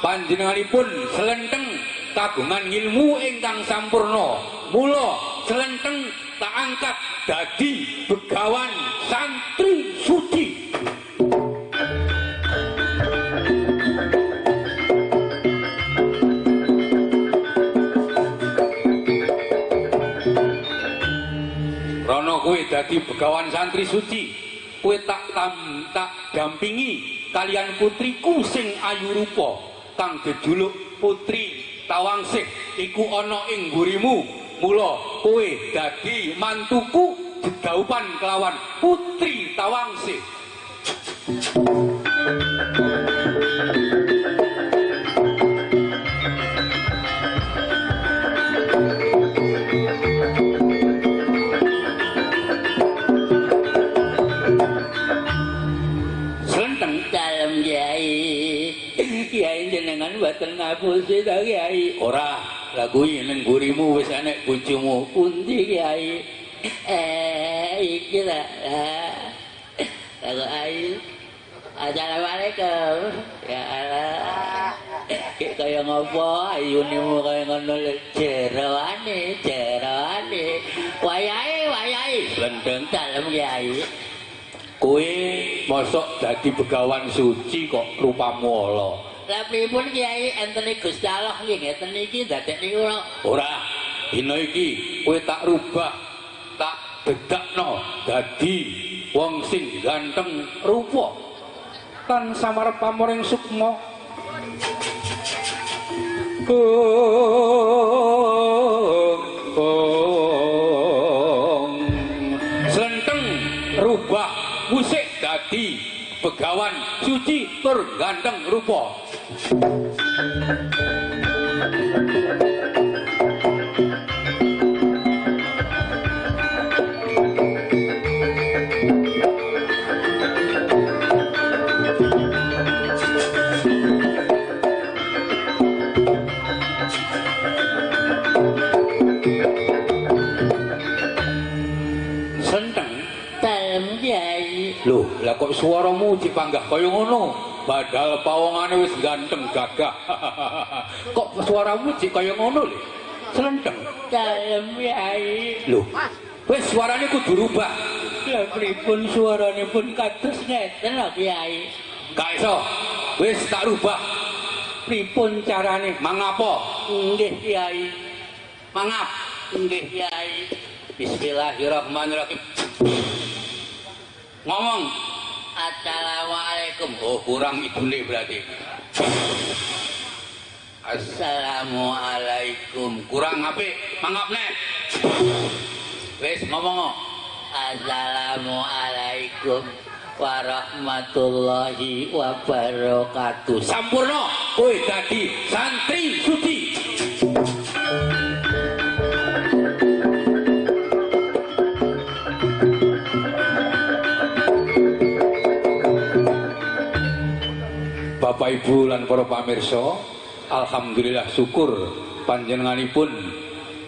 panjenenganipun slenteng kagungan ilmu ingkang sampurna. Mula slenteng tak angkat dadi begawan santri suci. Rono kowe dadi begawan santri suci, kowe tak dampingi kalian putriku sing ayu rupa kang jejuluk Putri Tawangsih iku ana ing mburimu. Mula kowe dadi mantuku dedaupan kelawan Putri Tawangsih. Ngapusi ta Kyai? Ora, lah kuwi ning mburimu wis enek bojomu. Pundi Kyai? Iki ta. Lah ayu. Assalamualaikum. Ya Allah. Ki kaya ngopo ayunimu kaya ngono lho jeroane, jeroane. Wayahe, wayahe. Blendeng dalem Kyai. Kowe mosok dadi begawan suci kok rupamu ala. Lah pripun Kyai entene Gusti Allah nggih ngeten iki dadekne kula. Ora, dina iki kowe tak rubah, tak bedakno dadi wong sing ganteng rupa. Tan samarep pamoring sukma. Slenteng rubah musik dadi begawan suci tur ganteng rupa. Loh, lah kok suaramu dipanggah kaya ngono? Padahal pawongane wis ganteng gagah. Kok suaramu cik kaya ngono lho? Slenteng. Dalem Kyai. Loh, wis suarane kudu rubah. Lah pripun suarane pun kados ngeten lho Kyai. Gak iso. Wis tak rubah. Pripun carane? Mangapa? Nggih Kyai. Mangap. Nggih Kyai. Bismillahirrahmanirrahim. Ngomong assalamualaikum. Oh kurang idune berarti. Assalamualaikum. Kurang apik, mangap neh. Wis ngomong. Assalamualaikum warahmatullahi wabarakatuh. Sampurna kowe dadi santri suci. Bapak Ibu lan para pamirsa, alhamdulillah syukur panjenenganipun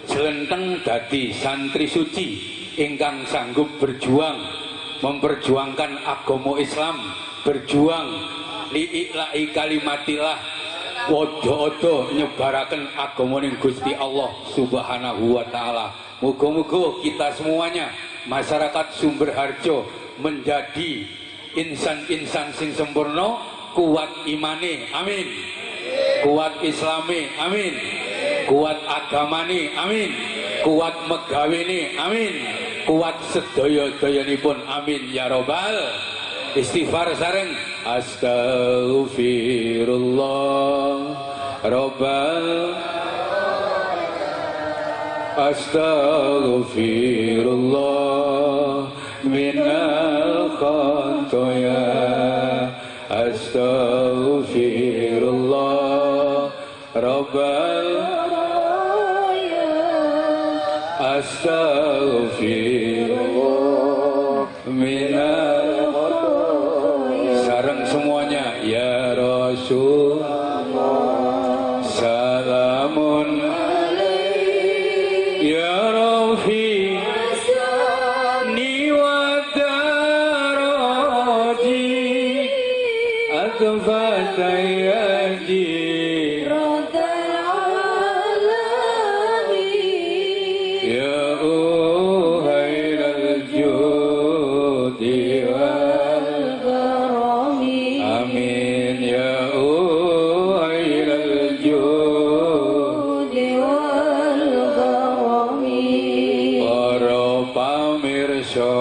slenteng dadi santri suci ingkang sanggup berjuang memperjuangkan agama Islam, berjuang li'ila'i kalimatillah, wodo-wodo nyebaraken agama ning Gusti Allah Subhanahu wa taala. Muga-muga kita semuanya masyarakat Sumberharjo menjadi insan-insan sing sempurna, kuat imane, amin. Kuat islame, amin. Kuat agamane, amin. Kuat megawene, amin. Kuat sedaya-dayanipun, amin ya robbal. Istighfar sareng astaghfirullah robbal, astaghfirullah minal khotoya, astaghfirullah rabbal, astaghfirullah minal khotoya. Sareng semuanya ya Rasulullah salamun alaik ya Rafi fatayadi Rabbal alamin ya uhailal judi wal karami, amin ya uhailal judi wal karami. Para pamirsa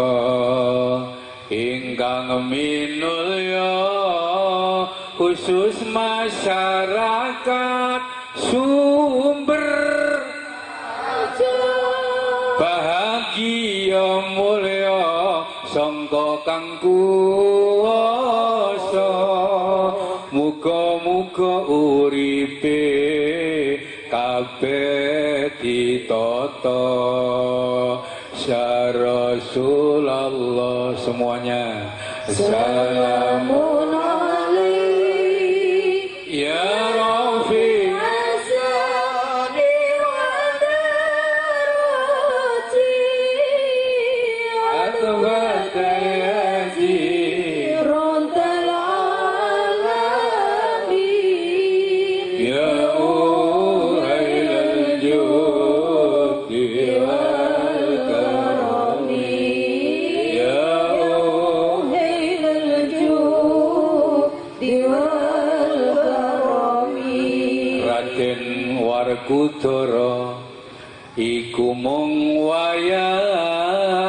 ingkang minulya, khusus masyarakat Sumber bahagia mulya sangka kang kuwasa, muga-muga uripe kabeh ditata ya Rasulullah. Semuanya salamun alaik ya Rafi. Panggung wayang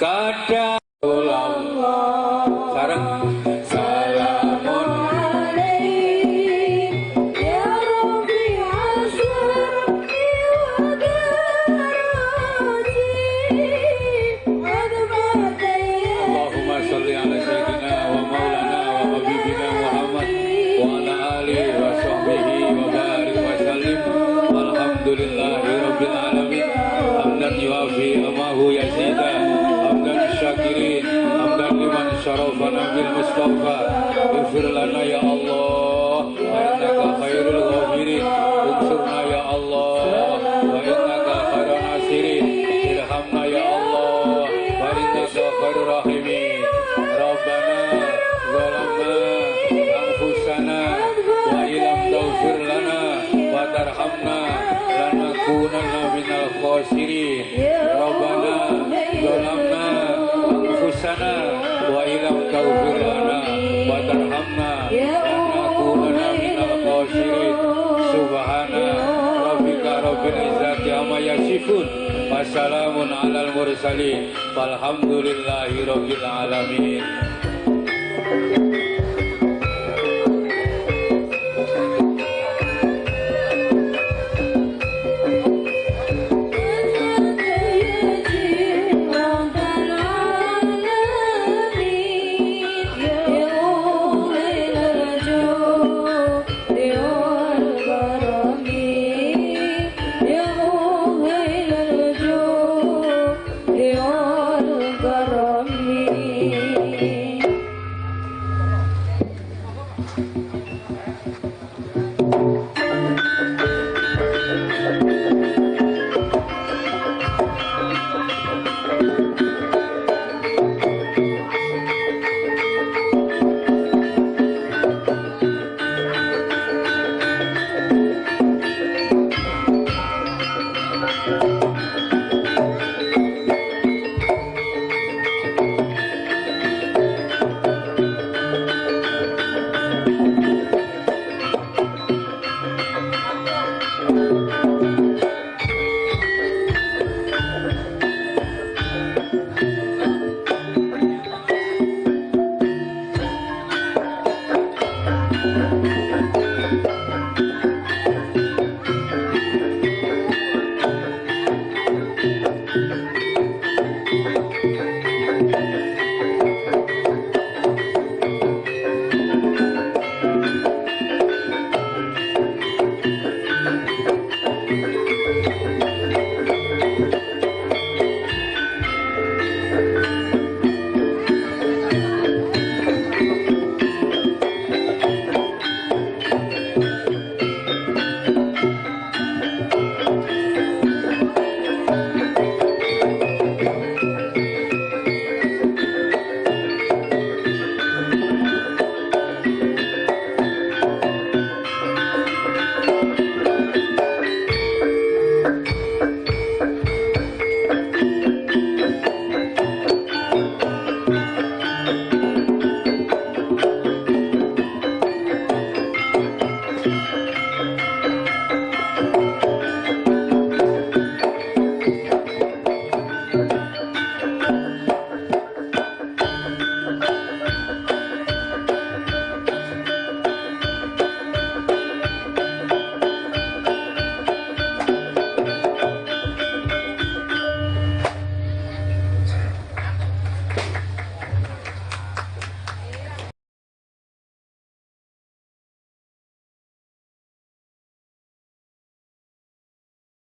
kadang sareng salamun alaik ya Rabbi asri wa daraji. Allahumma sholli ala sayyidina wa maulana wa habibina Muhammad wa ala alihi wa sahbihi wa barik wa sallim. Alhamdulillahi rabbil alamin. Hamdan yuafi amahu yazida, hamdan syakirin, hamdan liman syarafana bil mustafa. Ighfir lana ya Allah wa innaka khairul ghafirin. Unsurna ya Allah wa innaka khairun nasirin. Irhamna ya Allah wa innaka khairur rahimin. Rabbana zalamna anfusana wa illam taghfir lana wa tarhamna lanakunanna minal khasirin. Rabbana zalamna anfusana wa illam taghfir lana wa tarhamna lanakunanna minal khasirin. Subhana rabbika rabbil izzati amma yasifun. Wassalamun alal mursalin. Walhamdulillahi rabbil alamin.